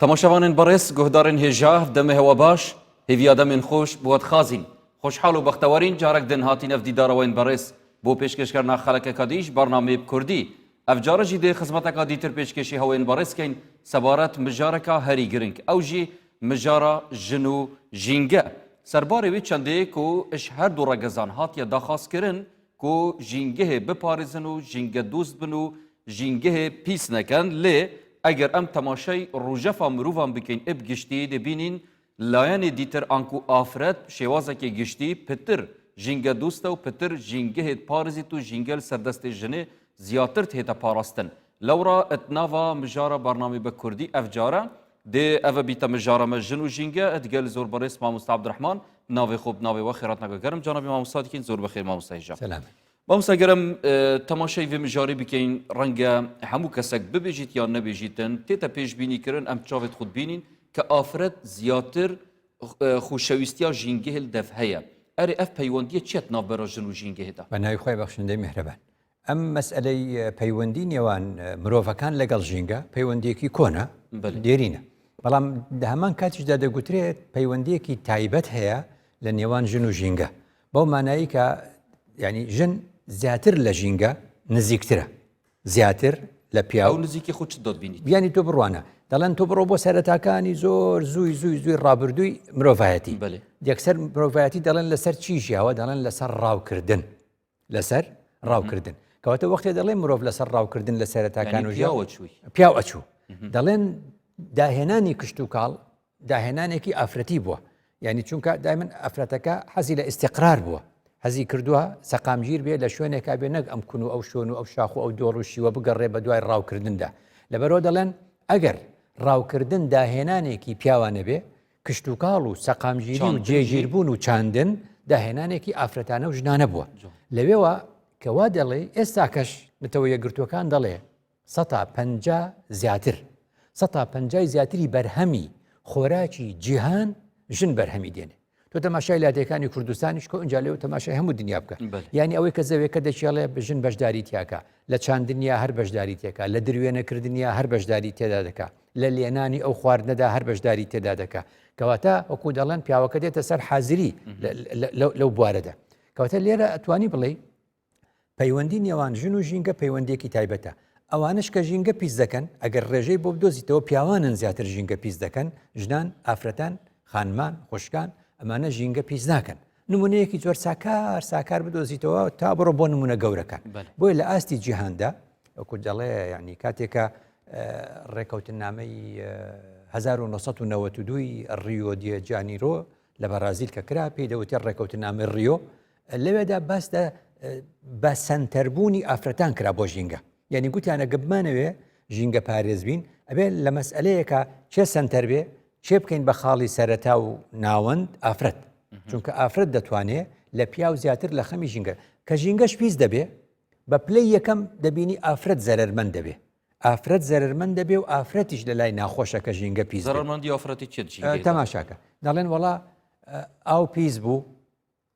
تەماشاوانên بەڕێز، guhdarên hêja, demê hewa baş, hêviya demên xweş bi we dixwazîn. Xweşhal û bextewerîn carek din hatîn ev dîdara wên berêz bo pêşkêşkirina xelekeka dî ji bernameyê bi kurdî. Ev care jî dê xizmeteka dîtir pêşkêşî hewên berêz keyn sebaret mijareka herî giring ew jî mijara jin û jînge. Serbarê wê çendê ku ji her du regezan hatiye daxwazkirin ku jîngehê biparêzin û jîngedost bin û jîngehê pîs nekin lê eger em temaşey rojefa mirovan bikin ê bi giştî dê bînîn Layenê dîtir anku afiret bi şêwazekê giştî pitir jîngedost e û pitir jîngehê diparêzît û jînge li ser destê jinê ziyatir dihête parastin. Lewra di nava mijara bernamê bi kurdî ev car e dê ev e bîte mijara me jin û jînge digel zor birêz mamoste Abdurehman navê xwe bi navê we xêratnaka germ canabî mamosta dikîn zor bi xêr mamoste hêja. Selam. Mamoste ger em temaşeyê vê mijarê bikeyn renge hemû kesek bibêjît yan nebêjîtin tête pêşbînîkirin em çavê xwe dibînîn ke afiret ziyatir xweşewîstiya jîngehê li dev heye. Erê ev peywendiye çi ye di navbera jin û jîngehê de? Bi navê xwe bexşindeyê mihreban. Em meseley peywendî nêwan mirovekan legel jînge peywendiyekî kon e, dêrîn e. Belam di heman katîş de degûtirê peywendiyekî taybet heye li nêwan jin û jînge. بەو مانایی کە یعنی ژن زیاتر لە ژینگە نزیکترە زیاتر لە پیاو ئەو نزیکی خۆ چ دەبینیت بیانی تۆ بڕوانە دەڵێن تۆ بڕۆ بۆ سەرەتاکانی زۆر زووی زووی زووی ڕابردووی مرۆڤایەتی بەێ یەکسەر مرۆڤایەتی دەڵێن لەسەر چی ژیاوە دەڵێن لەسەر ڕاوکردن لەسەر ڕاوکردن کەواتە وەختێ دەڵێ مرۆڤ لەسەر ڕاوکردن لە سەرەتاکان و پیاوە چووی پیاو ئەچوو دەڵێن داهێنانی کشت و کاڵ داهێنانێکی ئافرەتی بووە یعنی چونکە دایمن ئافرەتەکە حەزی لە ئیسیقرار بووە حەزی کردووە سەقامگیر بێ لە شوێنێکا بێ نەک ئەم کون و ئەو شوێن و ئەو شاخ و ئەو دۆڵ و شیوە بگەڕێ بە دوای ڕاوکردندا لەبەرەوە دەڵێن ئەگەر ڕاوکردن داهێنانێکی پیاوانە بێ کشتوکاڵ و سەقامگیری و جێگیربوون و چاندن داهێنانێکی ئافرەتانە و ژنانە بووە لەوێوە کەوا دەڵێ ئێستاکەش نەتەوە یەکگرتووەکان دەڵێ سەتا 50 زیاتر سەتا پەنجای زیاتری بەرهەمی خۆراکی جیهان ژن بەرهەمی دێنێ تۆ تەماشای لادێکانی کوردستانیش کە ئەجا لێو تەماشای هەموو دنیا بکە یعنی ئەوەی کە زەوێکە دەکێڵێ بژن بەشداری تیاکە لە چاندنیا هەر بەشداری تێکا لە دروێنەکردنیا هەر بەشداری تێدا دەکا لە لێنانی ئەو خواردنەدا هەر بەشداری تێدا دەکا کەواتە وەکو دەڵێن پیاوەکە دێتە سەر حازری لەو بوارەدا کەواتە لێرە ئەتوانی بڵێ پەیوەندی نێوان ژن و ژینگە پەیوەندیەکی تایبەتە ئەوانش کە ژینگە پیس دەکەن ئەگەر ڕێژەی بۆ بدۆزیتەوە پیاوانن زیاتر ژینگە پیس دەکەن ژنان ئافرەتان خانمان خوشکان ئەمانە ژینگە پیس ناکەن نمونەیەکی زۆر ساکار ساکار بدۆزیتەوە تا بڕۆ بۆ نمونە گەورەکان بۆیە لە ئاستی جیهاندا وەکو دەڵێ یعنی کاتێکە ڕێکەوتنامەی 1992 ڕیۆ دیە جانیرۆ لە بەرازیل کە کرا پێی دەوتێت ڕێکەوتنامەی ڕیۆ لەوێدا باس لە بە سەنتەربوونی ئافرەتان کرا بۆ ژینگە یعنی گوتیانە گە بمانەوێ ژینگە پارێز بین ئەبێ لە مەسئلەیەکە چێ سەنتەر بێ چێ بکەین بە خاڵی سەرەتا و ناوەند ئافرەت چونکە ئافرەت دەتوانێ لە پیاو زیاتر لە خەمی ژینگە کە ژینگەش پیس دەبێ بە پلەی یەکەم دەبینی ئافرەت زەرەرمەند دەبێ ئافرەت زەرەرمەند دەبێ و ئافرەتیش لە لای ناخۆشە کە ژینگە پیس زەرەرمەندی ئافرەتی چێت تەماشاکە دەڵێن وەڵا ئاو پیس بوو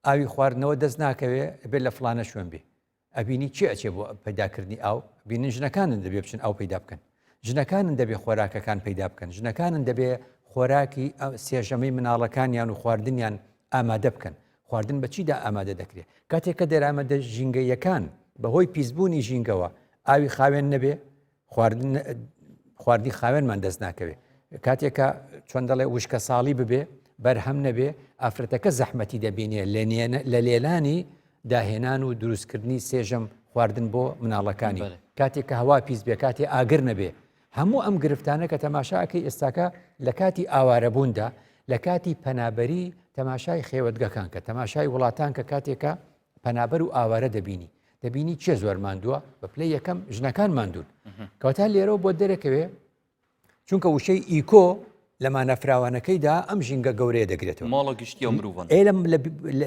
ئاوی خواردنەوە دەست ناکەوێ ئەبێت لە فلانە شوێن بێ ئەبینی چی ئەچێ بۆ پەیداکردنی ئاو بینن ژنەکانن دەبێ بچن ئاو پەیدا بکەن ژنەکانن دەبێ خۆراکەکان پەیدا بکەن ژنەکانن دەبێ خۆراکی سێژەمەی مناڵەکانیان و خواردنیان ئامادە بکەن خواردن بە چیدا ئامادە دەکرێت کاتێک کە دەرامەدە ژینگەیەکان بەهۆی پیسبوونی ژینگەوە ئاوی خاوێن نەبێ خواردن خواردنی خاوێنمان دەست ناکەوێ کاتێکە چۆن دەڵێ وشکە ساڵی ببێ بەرهەم نەبێ ئافرەتەکە زەحمەتی دەبینێ لە لێنانی داهێنان و دروستکردنی سێژەم خواردن بۆ مناڵەکانی کاتێک کە هەوا پیس بێ کاتێ ئاگر نەبێ هەموو ئەم گرفتانە کە تەماشاکەی ئێستاکە لە کاتی ئاوارەبووندا لە کاتی پەنابەری تەماشای خێوەتگەکان کە تەماشای وڵاتان کە کاتێکە پەنابەر و ئاوارە دەبینی دەبینی کێ زۆر ماندووە بە پلەی یەکەم ژنەکان ماندوون کەواتە لێرەوە بۆ دەرەکەوێ چونکە وشەی ئیکۆ لە مانە فراوانەکەیدا ئەم ژینگە گەورەیە دەگرێتەوە ماڵە گشتی و مرۆڤان ئێلم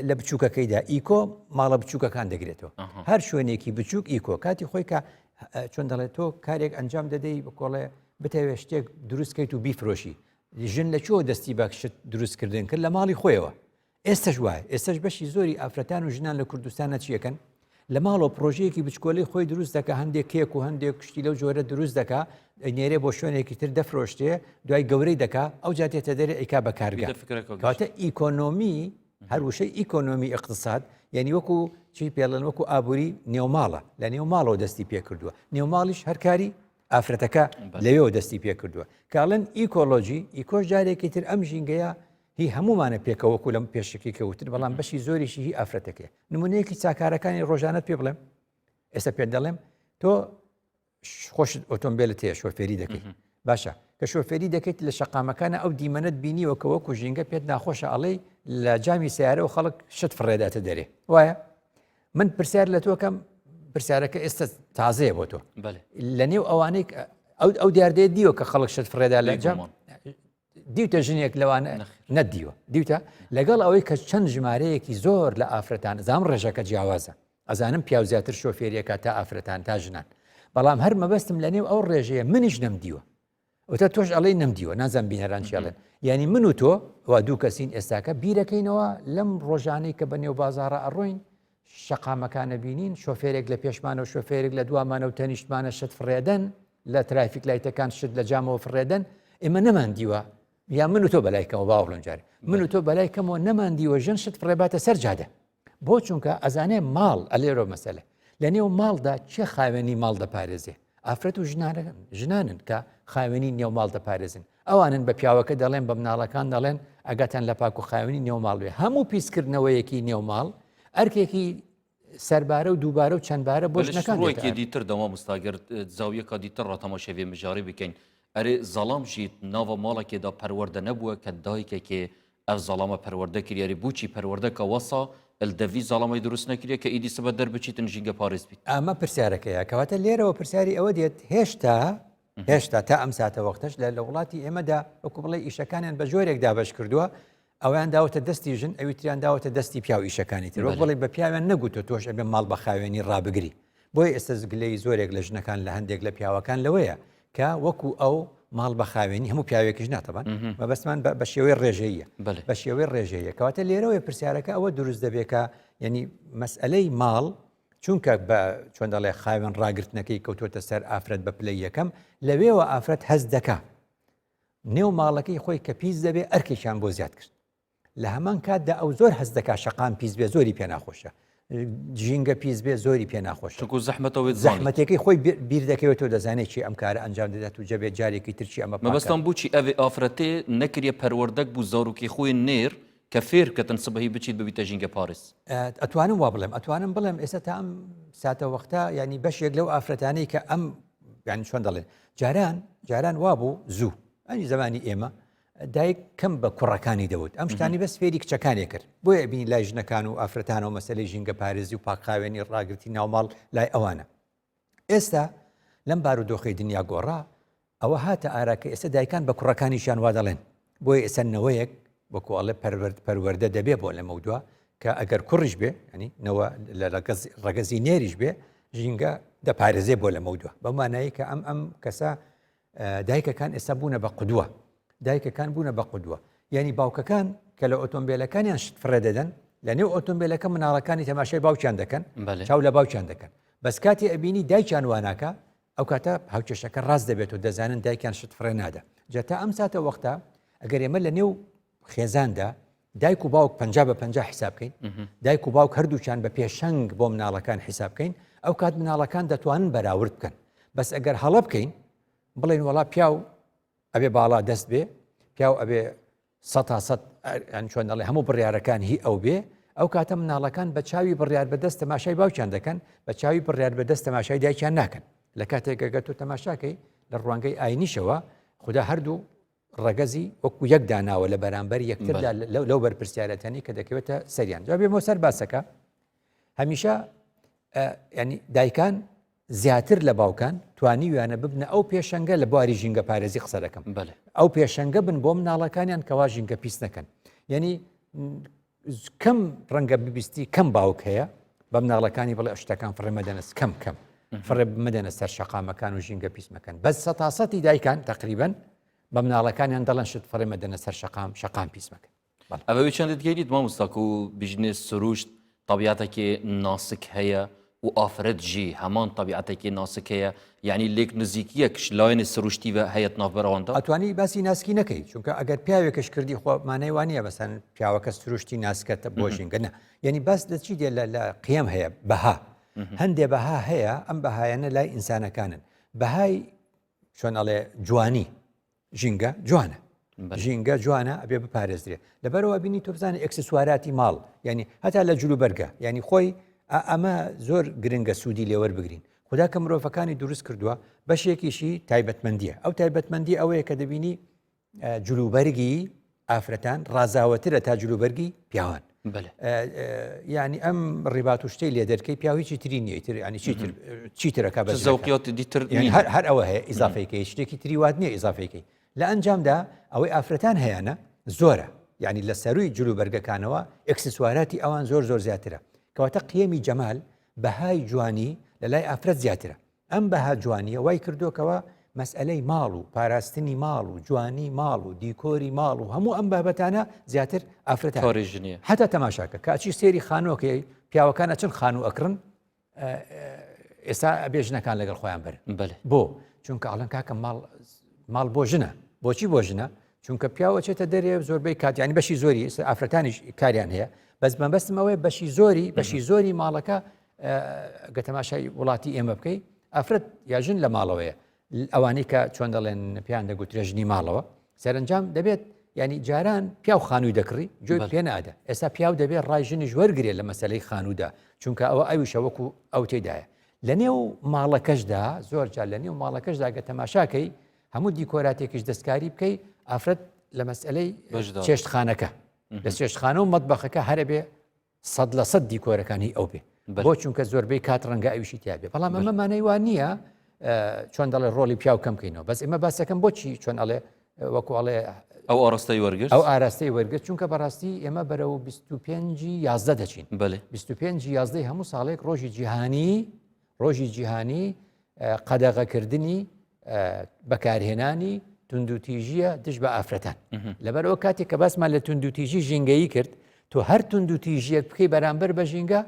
لە بچووکەکەیدا ئیکۆ ماڵە بچووکەکان دەگرێتەوە هەر شوێنێکی بچووک ئیکۆ کاتی خۆی کە چۆن دەڵێت تۆ کارێک ئەنجام دەدەی بکۆڵێ بتەوێ شتێک دروستکەیت و بیفرۆشی ژن لە چۆ دەستی بەخشت دروستکردن کرد لە ماڵی خۆیەوە ئێستەش وایە، ئێستەش بەشی زۆری ئافرەتان و ژنان لە کوردستانە چیەکەن؟ لە ماڵەوە پرۆژەیەکی بچکۆلەی خۆی دروست دەکا هەندێک کێک و هەندێک شتی لەو جۆرە دروست دەکا نێرێ بۆ شوێنێکی تر دەفرۆشتێ دوای گەورەی دەکا ئەو جاتێتە دەرێ ئەیکا بە کارگە کەواتە ئیکۆنۆمی هەر وشەی ئیکۆنۆمی اقتصاد یعنی وەکو چی پێڵێن وەکو ئابووری نێوماڵە لە نێو ماڵەوە دەستی پێکردووە نێوماڵیش هەرکاری ئافرەتەکە لەوێەوە دەستی پێکردووە کاڵێن ئیکۆلۆژی ئیکۆش جارێکی تر ئەم ژینگەیە هی هەمومانە پێکەوە وەکو لەم پێشەکی کە وتت بەڵام بەشی زۆریشی هی ئافرەتەکەی نمونەیەکی چاکارەکانی ڕۆژانەت پێ بڵێم ئێستا پێ دەڵێم تۆ خۆشت ئۆتۆمبیلت هەیە شۆفێری دەکەیت باشە کە شۆفێری دەکەیت لە شەقامەکانە ئەو دیمەنت بینیوە کە وەکو ژینگە پێت ناخۆشە ئەڵێی لە جامی سیارە و خەڵک شت فڕێداتە دەرێ وایە من پرسیار لە تۆکەم پرسیارەکە ئێستا تازەیە بۆ تۆ لە نێو ئەوانەی ئەو دیاردەیە دیوە کە خەڵک شت فڕێدا لە جام دیوتە ژنێک لەوانە نەدیوە دیوتە لەگەڵ ئەوەی کە چەند ژمارەیەکی زۆر لە ئافرەتان زام ڕێژەکە جیاوازە ئەزانم پیاو زیاتر شۆفێریەکە تا ئافرەتان تا ژنان بەڵام هەر مەبەستم لە نێو ئەو ڕێژەیە منیش نەمدیوە وتە تۆش ئەڵێی نەمدیوە نازانم بینەران چی ئەڵێن یعنی من و تۆ وا دوو کەسین ئێستاکە بیرەکەینەوە لەم ڕۆژانەی کە بە نێو بازاڕە ئەڕۆین شەقامەکانە بینین شۆفێرێک لە پێشمانە و شۆفێرێک لە دوامانە و تەنیشتمانە شت فڕێدەن لە ترافیک light ەکان شت لە جامەوە فڕێدەن ئێمە نەمان دیوە یا من و تۆ بەلای کەمەوە با بڵێم جارێ من و تۆ بەلای کەمەوە نەمان دیوە ژن شت فڕێباتە سەر جادە بۆ چونکە ئەزانێ ماڵ ئەلێرۆ مەسەلە لە نێو ماڵدا چێ خاوێنی ماڵ دەپارێزێ ئافرەت و ژنانن کە خاوێنی نێو ماڵ دەپارێزن ئەوانن بە پیاوەکە دەڵێن بە مناڵەکان دەڵێن ئەگاتان لە پاک و خاوێنی نێو ماڵ بێ هەموو پیسکردنەوەیەکی نێو ماڵ ئەرکێکی سەربارە و دووبارە و چەندبارە بۆ ژنەکان ڕۆیەکی دیتر دەما مستاگەر زاویەکە دیتر ڕە تەماشای vê mijarê bikin erê zalam jî nava malekê da perwerde nebûye ke dayikekê ev zalama perwerde kiriye erê boçî perwerdeka wesa li devî zalamay dirust nekiriye ke êdî sibe derbiçîtin jîngeparêz bît. ئەمە پرسیارەکەیە کەواتە لێرەوە پرسیاری ئەوە دێت هێشتا هێشتا تا ئەم ساتە وەختەش لە لە وڵاتی ئێمەدا وەکو بڵێ ئیشەکانیان بە جۆرێک دابەش کردووە ئەویان داوەتە دەستی ژن ئەوی تریان داوەتە دەستی پیاو ئیشەکانی تر وەک بڵێ بە پیاویان نەگوتۆ تۆش ئەبێ ماڵ بە خاوێنی ڕابگری بۆیە ئێستا گلەیی زۆرێک لە ژنەکان لە هەندێک لە پیاوەکان لەوەیە کە وەکو ئەو ماڵ بە خاوێنی هەموو پیاوێکیش ناتەبان مەبەستمان بە شێوەی ڕێژەیە بە شێوەی ڕێژەیە کەواتە لێرەوەی پرسیارەکە ئەوە دروست دەبێت کە یعنی مەسئلەی ماڵ چونکە بە چۆن دەڵێ خاوێن ڕاگرتنەکەی کەوتوتە سەر ئافرەت بە پلەی یەکەم لەوێوە ئافرەت هەست دەکا نێو ماڵەکەی خۆی کە پیس دەبێ ئەرکێکیان بۆ زیاد کرد لە هەمان کاتدا ئەو زۆر هەست دەکا شەقام پیس بێ زۆری پێ ناخۆشە ژینگە پیس بێ زۆری پێ ناخۆش چونکو زەحمەتەوە زەحمەتەکەی خۆی بیر دەکەوێتەوە دەزانێت چی ئەم کارە ئەنجام دەدات و جەبێت جارێکی ترچی ئەمە مەبەستان بچی ئەvê ئافرەتێ نەکریە پەروەردەک بوو زاروکی خۆی نێر کە فێر کەتن سبهی بچیت ببیتە ژینگە پارێز. ئەتوانم وا بڵێم ئەتوانم بڵێم ئێستا تا ئەم ساتە وەختە ینی بەشێک لەو ئافرەتانەی کە ئەم یانی چۆن دەڵێن جاران جاران وابوو زوو ئەنی زمانی ئێمە دایک کەم بە کوڕەکانی دەوت ئەم شتانی بەس فێری کچەکانی کرد بۆیە بینی لای ژنەکان و ئافرەتانەوە مەسلەی ژینگە پارێزی و پاکخاوێنی ڕاگرتی ناوماڵ لای ئەوانە ئێستا لەم بارودۆخی دنیا گۆڕا ئەوە هاتە ئارا کە ئێستا دایکان بە کوڕەکانیشیان وا دەڵێن بۆیە ئێستا نەوەیەک وەکو ئەڵێ پەروەرد پەروەردە دەبێ بۆ لەمەودوا کە ئەگەر کوڕیش بێ ینی نەوە لە ڕەگەزی نێریش بێ ژینگە دەپارێزێ بۆ لەمەودوا بەو مانایی کە ئەم ئەم کەسە دایکەکان ئێستا بوونە بە قودوە دایکەکان بوونە بە قودوە یعنی باوکەکان کە لە ئۆتۆمبیلەکانیان شت فڕێ دەدەن لە نێو ئۆتۆمبیلەکە مناڵەکانی تەماشای باوکیان دەکەن چاو لە باوکیان دەکەن بەس کاتی ئەبینی دایکیان واناکە ئەو کاتە هاوکێشەکە ڕاست دەبێت و دەزانن دایکیان شت فڕێ نادا جا تا ئەم ساتە وەختە ئەگەر ئێمە لە نێو خێزاندا دایک و باوک پ بە پ حیساب بکەین دایک و باوک هەردووچان بە پێشەنگ بۆ مناڵەکان حیساب بکەین ئەو کات مناڵەکان دەتوانن بەراورد بکەن بەس ئەگەر هەڵە بکەین بڵێن وەڵا پیاو ئەبێ باڵا دەست بێ پیاو ئەبێ سە تا سە چۆن دەڵێ هەموو بڕیارەکان هی ئەو بێ ئەو کاتە مناڵەکان بە چاوی بڕیار بەدەست تەماشای باوکیان دەکەن بە چاوی بڕیار بەدەست تەماشای دایکیان ناکەن لە کاتێک گەگە تۆ تەماشاکەی لە ڕوانگەی ئاینیشەوە خدا هەردوو ڕەگەزی وەکو یەک داناوە لە بەرامبەر یەکتردا لەو بەرپرسیارەتانی کە دەکەوێتە سەریان جا بێمەوە سەر باسەکە هەمیشە ینی دایکان زیاتر لە باوکان توانیویانە ببنە ئەو پێشەنگە لە بواری ژینگە پارێزی قسە دەکەم ئەو پێشەنگە بن بۆ مناڵەکانیان کەوا ژینگە پیس نەکەن یعنی کەم ڕەنگە ببیستی کەم باوک هەیە بە مناڵەکانی بڵێ شتەکان فڕێ مەدەنەس کەم کەم فڕێ مەدەنە سەر شەقامەکان و ژینگە پیس مەکەن بەس سەتاسەتی دایکان تقریبن بە مناڵەکانیان دەڵێن شت فڕێ مەدەنە سەر شەقام شەقام پیس مەکەن ئەوە چەندت گەیت مامۆستاکو بژنێ سروشت تەبیاتەکێ ناسک هەیە. و ئافرەت ژی هەمان تەبیعەتێکی ناسک هەیە یعنی لێک نزیکیەک لایەنی سروشتی و هەیە ناوبەرە واندا. ئەتوانی باسی ناسکی نەکەی چونکە ئەگەر پیاوێکش کردی خۆ مانای وانە بەسەن پیاوەکە سروشتی ناسکەتە بۆ ژینگە نە یعنی باس لە چی دێ لە قیەم هەیە بەها هەندێ بەها هەیە ئەم بەهایەنە لای ئینسانەکانن بەهای چۆن ئەڵێ جوانی ژینگە جوانە ژینگە جوانە ئەبێ بپارێزرێ لەبەرەوە بینی تۆ بزانە ئێکسسواراتی ماڵ ینی هەتا لە جلو بەرگە ینی خۆی ئەمە زۆر گرنگە سوودی لێوەربگرین خدا کە مرۆڤەکانی دروست کردووە بەشێکیشی تایبەتمەندیە ئەو تایبەتمەندی ئەوەیە کە دەبینی جلوبەرگی ئافرەتان ڕازاوەترە تا جلوبەرگی پیاوان ینی ئەم ڕیبات و شتەی لێ دەرکەی پیاو هیچی تری نییە تر ینی چیتر چیترەکە بە زەوقیات دیتر هەر هەر ئەوە هەیە ئیزافەیەکەی شتێکی تری وات نییە ئیزافەیەکەی لە ئەنجامدا ئەوەی ئافرەتان هەیەە زۆرە یعنی لە سەروی جلوبەرگەکانەوە ئەکسسواراتی ئەوان زۆر زۆر زیاترە کەواتە قیەمی جەمال بەهای جوانی لە لای ئافرەت زیاترە ئەم بەها جوانییە وای کردووە کەوا مەسئەلەی ماڵ و پاراستنی ماڵ و جوانی ماڵ و دیکۆری ماڵ و هەموو ئەم بابەتانە زیاتر ئافرەتان کاری ژنیە. هەتا تەماشاکە کە ئەچی سێری خانووەکەی پیاوەکان ئەچن خانوو ئەکڕن ئێستا ئەبێ ژنەکان لەگەڵ خۆیان بەرن بەلێ. بۆ چونکە ئەڵێن کاکە ماڵ ماڵ بۆ ژنە بۆچی بۆ ژنە چونکە پیاو ئەچێتە دەرێ زۆربەی کات ینی بەشی زۆری ئافرەتانیش کاریان هەیە بەس مەبەستم ئەوەیە بەشی زۆری بەشی زۆری ماڵەکە گە تەماشای وڵاتی ئێمە بکەی ئافرەت یا ژن لە ماڵەوەیە ئەوانەی کە چۆن دەڵێن پێیان دەگوترێ ژنی ماڵەوە سەرنجام دەبێت ینی جاران پیاو خانووی دەکڕی گوێی پێ نادا ئێستا پیاو دەبێت ڕای ژنیش وەرگێ لە مەسلەی خانوودا چونکە ئەوە ئەویشە وەکو ئەو تێدایە لە نێو ماڵەکەشدا زۆر جار لە نێو ماڵەکەشدا گە تەماشاکەی هەموو دیکۆراتێکیش دەستکاری بکەی ئافرەت لە مەسئلەی چێشتخانەکە لە چێشتخانە و مەتبەخەکە هەرەبێ 100% دیکۆرەکان هی ئەو بێ بۆ چونکە زۆربەی کات ڕەنگە ئەویشی تیا بێ بەڵام ئەمە مانای وا نییە چۆن دەڵێ ڕۆڵی پیاو کەم بکەینەوە بەس ئێمە باسەکەم بۆچی چۆن ئەڵێ وەکو ئەڵێ ئەو ئاراستەی وەرگرت ئەو ئاراستەی وەرگرت چونکە بەڕاستی ئێمە بەرەو 25 یازدە دەچین بەێ 25 یازدەی هەموو ساڵێک ڕۆژی جیهانی ڕۆژی جیهانی قەدەغەکردنی بەکارهێنانی توندوتیژیە دژ بە ئافرەتان لەبەرەوە کاتێک کە باسمان لە توندوتیژی ژینگەیی کرد تۆ هەر توندوتیژیەک بکەی بەرامبەر بە ژینگە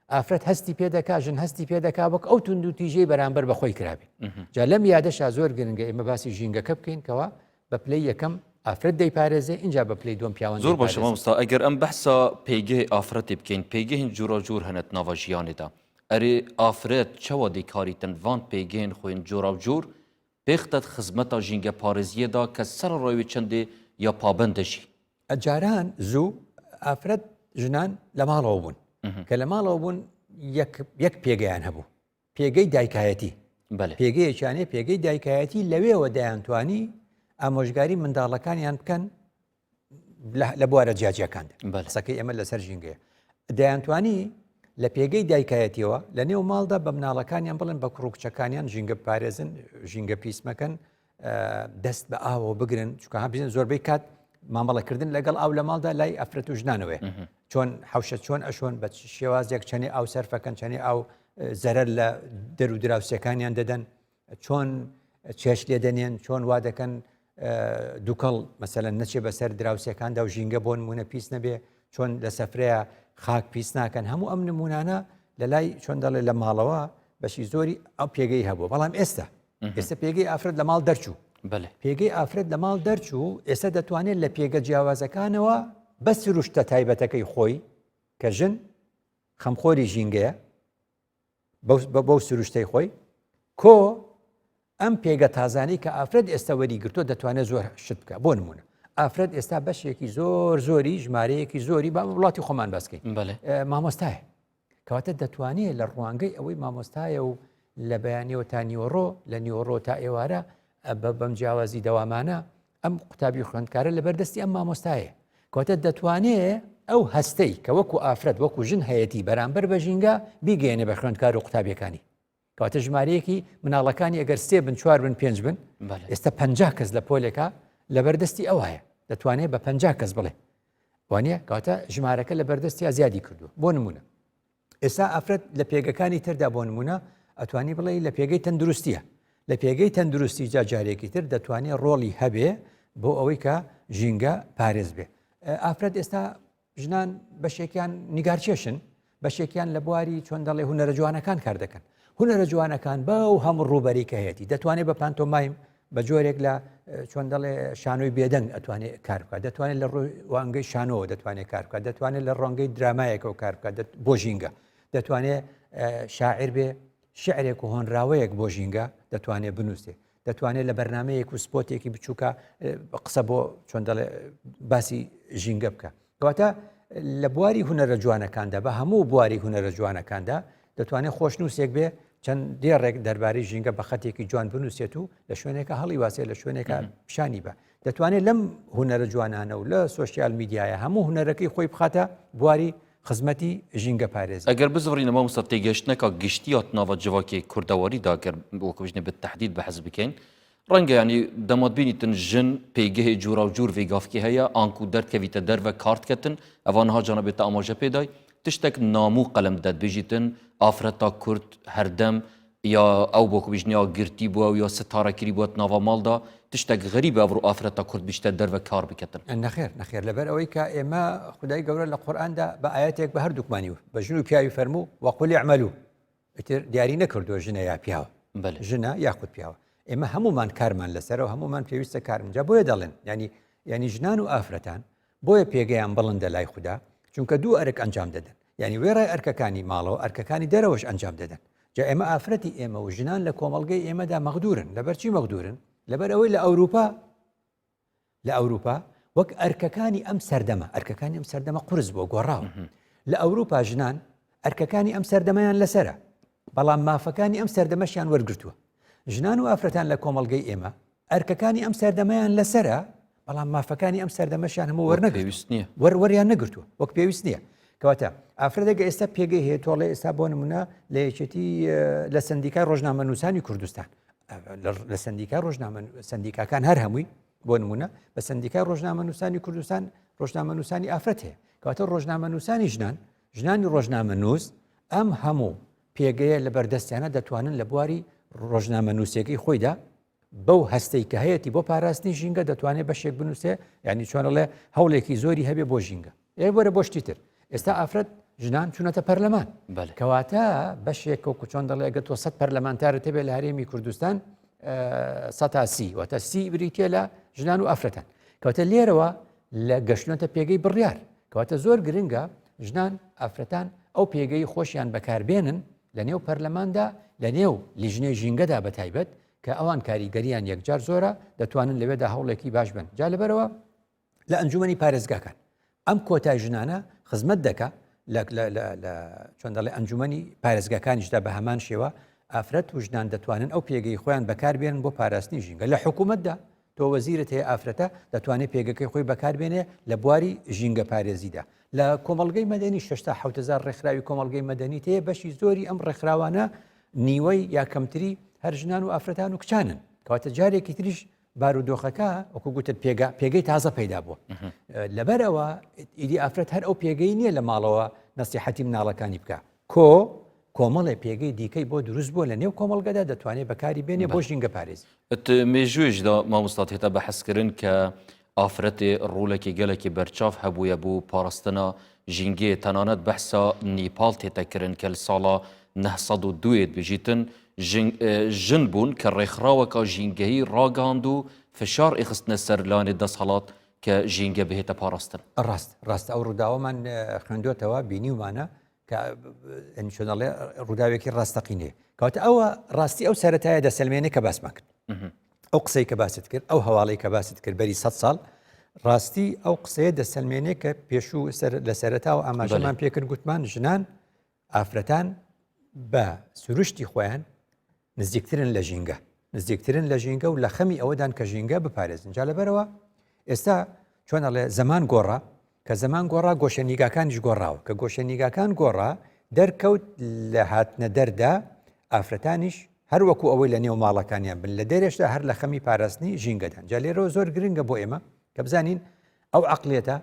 ئافرەت هەستی پێ دەکا ژن هەستی پێ دەکا وەک ئەو توندوتیژەی بەرامبەر بە خۆی کرابێ جا لەم یادەشا زۆر گرنگە ئێمە باسی ژینگەکە بکەین کەوا بە پلەی یەکەم ئافرەت دەیپارێزێ ئینجا بە پلەی دووەم پیاوان زۆر باشە مامۆستا ئەگەر ئەم بەحسا پێگەی ئافرەتی بکەین پێگەهین جۆراوجۆر هەنە ناڤا ژیانێدا ئەرێ ئافرەت چەوا دێ کاریتن ڤان پێگەهێن خۆێن جۆراوجۆر پێختەت خزمەتا ژینگە پارێزیەدا کە سەرەڕای وێ چەندێ یا پابەندە ژی. جاران زوو ئافرەت ژنان لە ماڵەوە بوون کە لە ماڵەوە بوون یەک پێگەیان هەبوو پێگەی دایکایەتی پێگەیەکیانێ پێگەی دایکایەتی لەوێوە دەیانتوانی ئامۆژگاری منداڵەکانیان بکەن لە بوارە جیاجیاکاندا قسەکەی ئێمە لەسەر ژینگەیە دەیانتوانی لە پێگەی دایکایەتیەوە لە نێو ماڵدا بە مناڵەکانیان بڵێن بە کوڕ و کچەکانیان ژینگە پارێزن ژینگە پیس مەکەن دەست بە ئاوەوە بگرن چونکە هەبیزن زۆربەی کات مامەڵەکردن لەگەڵ ئاو لە ماڵدا لای ئەفرەت و ژنانەوەی چۆن حوشە چۆن ئەشۆن بە شێوازێک چەنێ ئاو سەرفەکەن چەنێ ئاو زەرەر لە دەر و دراوسەکانیان دەدەن چۆن چێش لێ دەنێن چۆن وا دەکەن دووکەڵ مەسەلەن نەچێ بەسەر دراوسێکاندا و ژینگە بۆ نمونە پیس نەبێ چۆن لە سەفرەیە خاک پیس ناکەن هەموو ئەم نمونانە لە لای چۆن دەڵێ لە ماڵەوە بەشی زۆری ئەو پێگەی هەبوو بەڵام ئێستا ئێستا پێگەی ئافرەت لە ماڵ دەرچوو پێگەی ئافرەت لە ماڵ دەرچوو ئێستا دەتوانێت لە پێگە جیاوازەکانەوە بە سروشتە تایبەتەکەی خۆی کە ژن خەمخۆری ژینگەیە بەو سروشتەی خۆی کۆ ئەم پێگە تازانەی کە ئافرەت ئێستا وەری گرتووە دەتوانێت زۆر شت بکە بۆ نمونە ئافرەت ئێستا بەشێکی زۆر زۆری ژمارەیەکی زۆری با وڵاتی خۆمان باسکەین مامۆستایە کەواتە دەتوانێت لە ڕوانگەی ئەوەی مامۆستایە و لە بەیانیەوە تا نیوەڕۆ لە نیوەڕۆ تا ئێوارە بەم جیاوازی دەوامانە ئەم قوتابی خوێندکارە لەبەر دەستی ئەم مامۆستایە کەواتە دەتوانێ ئەو هەستەی کە وەکو ئافرەت وەکو ژن هەیەتی بەرامبەر بە ژینگە بیگەێنێ بە خوێندکار و قوتابیەکانی کەواتە ژمارەیەکی مناڵەکانی ئەگەر سێ بن چوار بن پێنج بن ئێستا پ کەس لە پۆلێکە لەبەر دەستی ئەوایە دەتوانێت بە پ کەس بڵێ وانە کەواتە ژمارەکە لە بەردەستیا زیادی کردو بۆ نمونە ئێستا ئافرەت لە پێگەکانی تردا بۆ نمونە ئەتوانی بڵێ لە پێگەی تەندروستیە لە پێگەی تەندروستی جا جارێکی تر دەتوانێت ڕۆڵی هەبێ بۆ ئەوەی کە ژینگە پارێز بێ ئافرەت ئێستا ژنان بەشێکیان نیگارکێشن. بەشێکیان لە بواری چۆن دەڵێ هونەرە جوانەکان کار دەکەن. هونەرە جوانەکان بەو هەموو ڕووبەری کە هەیەتی دەتوانێت بە پانتۆمایم بە جۆرێک لە چۆن دەڵێ شانۆی بێدەنگ ئەتوانێت کار بکات دەتوانێت لە ڕوانگەی شانۆوە دەتوانێت کار بکات دەتوانێت لە ڕوانگەی درامایەکەوە کار بکات بۆ ژینگە دەتوانێت شاعیر بێ شعرێک و هۆنراوەیەک بۆ ژینگە دەتوانێت بنووسێ دەتوانێت لە بەرنمەیەک و سپۆتێکی بچووکە قسە بۆ چۆن دەڵێ باسی ژینگە بکە کەواتە لە بواری هونەرە جوانەکاندا بە هەموو بواری هونەرە جوانەکاندا دەتوانێت خۆشنووسێک بێ چەند دێڕێک دەربارەی ژینگە بە خەتێکی جوان بنووسێت و لە شوێنێکە هەڵی واسێ لە شوێنێکە پیشانی بە دەتوانێت لەم هونەرە جوانانە و لە سۆشیال میدیایە هەموو هونەرەکەی خۆی بخاتە بواری خزمەتی ژینگە پارێزی. ئەگەر بزڤڕینە مامۆستا تێگەشتنەکا گشتیات ناڤ جڤاکێ کوردەواری دا گەر وەکو بژنێ بە تەحدید بەحس بکەین ڕەنگە یانی دەمات بینیتن ژن پێگەهێ جوراوجور ڤێ گافکێ هەیە ئانکو دەردکەڤیتە دەرڤە کارت کەتن ئەڤا نها جانەبێ تە ئاماژە پێ دای تشتەک نامو قەلەم دەد بێژیتن ئافرەتا کورد هەردەم یا ئەو بۆ کو بیژن یا گرتی بووە و یا ستارە کری بووە ناڤا ماڵدا تشتەک غەریبە ئەڤڕۆ ئافرەتا کورد بیشتە دەرڤە کار بکەتن. نەخێر نەخێر لەبەر ئەوەی کە ئێمە خودای گەورە لە قورئاندا بە ئایەتێک بە هەردووکمانی بە ژن و پیاوی فەرموو وقل اعملوا ئیتر دیاری نەکردووە ژنە یا پیاوە بەلێ. ژنە یاخود پیاوە ئێمە هەموومان کارمان لەسەرەوە هەموومان پێویستە کارم جا بۆیە دەڵێن ینی ینی ژنان و ئافرەتان بۆیە پێگەیان بڵندە لای خودا چونکە دوو ئەرک ئەنجام دەدەن یعنی وێڕای ئەرکەکانی ماڵەوە ئەرکەکانی دەرەوەش ئەنجام دەدەن جا ئێمە ئافرەتی ئێمە و ژنان لە کۆمەڵگەی ئێمەدا مەغدورن لەبەر چی مەغدورن لەبەر ئەوەی لە ئەوروپا لە ئەوروپا وەک ئەرکەکانی ئەم سەردەمە ئەرکەکانی ئەم سەردەمە قورس بووە گۆڕاوە لە ئەوروپا ژنان ئەرکەکانی ئەم سەردەمەیان لەسرە بەڵام مافەکانی ئەم سەردەمەشیان وەرگتووە ژنان و ئافرەتان لە کۆمەڵگەی ئێمە ئەرکەکانی ئەم سەردەمەیان لەسرە بەڵام مافەکانی ئەم سەردەمەشیان هەموو وەرنەگرتووە نییە وەروەریان نەگرتووە وەک پێویست نییە کەواتە ئافرەتێک ئێستا پێگەی هەیە تۆڵێ ئێستا بۆ نمونە لە یەکێتی لە سندیکای ڕۆژنامەنووسانی کوردستان لە سندیکای ڕۆژنامە سندیکاکان هەر هەمووی بۆ نمونە بە سندیکای ڕۆژنامەنووسانی کوردستان ڕۆژنامەنووسانی ئافرەت هەیە کەواتە ڕۆژنامەنووسانی ژنان ژنانی ڕۆژنامەنووس ئەم هەموو پێگەیە لە بەردەستیانە دەتوانن لە بواری ڕۆژنامەنووسەکەی خۆیدا بەو هەستەی کە هەیەتی بۆ پاراستنی ژینگە دەتوانێت بەشێک بنووسێ ینی چۆنەڵێ هەوڵێکی زۆری هەبێ بۆ ژینگە ئێ وەرە بۆ شتی تر ئێستا ئافرەت ژنان چوونەتە پەرلەمان کەواتە بەشێک وەکو چۆن دەڵێ گە تۆ سە پەرلەمانتارت هەبێ لە هەرێمی کوردستان سەتا سی واتە سی بریتە لە ژنان و ئافرەتان کەواتە لێرەوە لە گەشتنەتە پێگەی بڕیار کەواتە زۆر گرنگە ژنان ئافرەتان ئەو پێگەی خۆشیان بەکاربێنن لە نێو پەرلەماندا لە نێو لیژنەی ژینگەدا بە تایبەت کە ئەوان کاریگەریان یەکجار زۆرە دەتوانن لەوێدا هەوڵێکی باش بن جا لەبەرەوە لە ئەنجومەنی پارێزگاکان ئەم کۆتای ژنانە خزمەت دەکا لە چۆن دەڵێ ئەنجومەنی پارێزگاکانیشدا بە هەمان شێوە ئافرەت و ژنان دەتوانن ئەو پێگەی خۆیان بەکاربێنن بۆ پاراستنی ژینگە لە حکوومەتدا تۆ وەزیرت هەیە ئافرەتە دەتوانێت پێگەکەی خۆی بەکاربێنێ لە بواری ژینگە پارێزیدا لە کۆمەڵگەی مەدەنی 6 هزار ڕێکخراوی کۆمەڵگەی مەدەنی تێ بەشی زۆری ئەم ڕێکخراوانە نیوەی یا کەمتری هەر ژنان و ئافرەتان و کچانن کەواتە جارێکی تریش بارودۆخەکە وەکو گوتت پێگە پێگەی تازە پەیدا بووە لەبەرەوە ئیدی ئافرەت هەر ئەو پێگەی نییە لە ماڵەوە نەسیحەتی مناڵەکانی بکە کۆ کۆمەڵێ پێگەی دیکەی بۆ دروست بووە لە نێو کۆمەڵگەدا دەتوانێت بەکاری بێنێ بۆ ژینگە پارێزی. مێژوویشدا مامۆستا تێتە بەحسکردن کە ئافرەتێ ڕوولەکی گەلەکی بەرچاف هەبوویە بۆ پاراستنا ژینگێ تەنانەت بەحسا نیپاڵ تێتە کرن کە لە ساڵا 902 بژیتن ژن بوون کە ڕێکخراوەکە ژینگەیی ڕاگەهاند و فشار ئیخستنە سەر لانێ دەسهەڵات کە ژینگە بهێتە پاراستن. ڕاست ڕاست ئەو ڕووداوەمان خوێندۆتەوە بینیومانە کە چۆن ئەڵێ ڕووداوێکی ڕاستەقینەیە کەواتە ئەوە ڕاستی ئەو سەرەتایە دەسەلمێنێ کە باسمان کرد ئەو قسەی کە باست کرد ئەو هەواڵی کە باست کرد بەری سە ساڵ ڕاستی ئەو قسەیە دەسەلمێنێ کە پێشوو سەر لە سەرەتا و ئاماژەمان پێکرد گوتمان ژنان ئافرەتان بە سروشتی خۆیان نزیکترن لە ژینگە نزیکترن لە ژینگە و لە خەمی ئەوەدان کە ژینگە بپارێزن جا لەبەرەوە ئێستا چۆن ئەڵێ زەمان گۆڕا کە زەمان گۆڕا گۆشە نیگاکانیش گۆڕاوە کە گۆشە نیگاکان گۆڕا دەرکەوت لە هاتنە دەردا ئافرەتانیش هەر وەکو ئەوەی لە نێو ماڵەکانیان بن لە دەرێشدا هەر لە خەمی پاراستنی ژینگەدان جا لێرەوە زۆر گرنگە بۆ ئێمە کە بزانین ئەو عقلێتە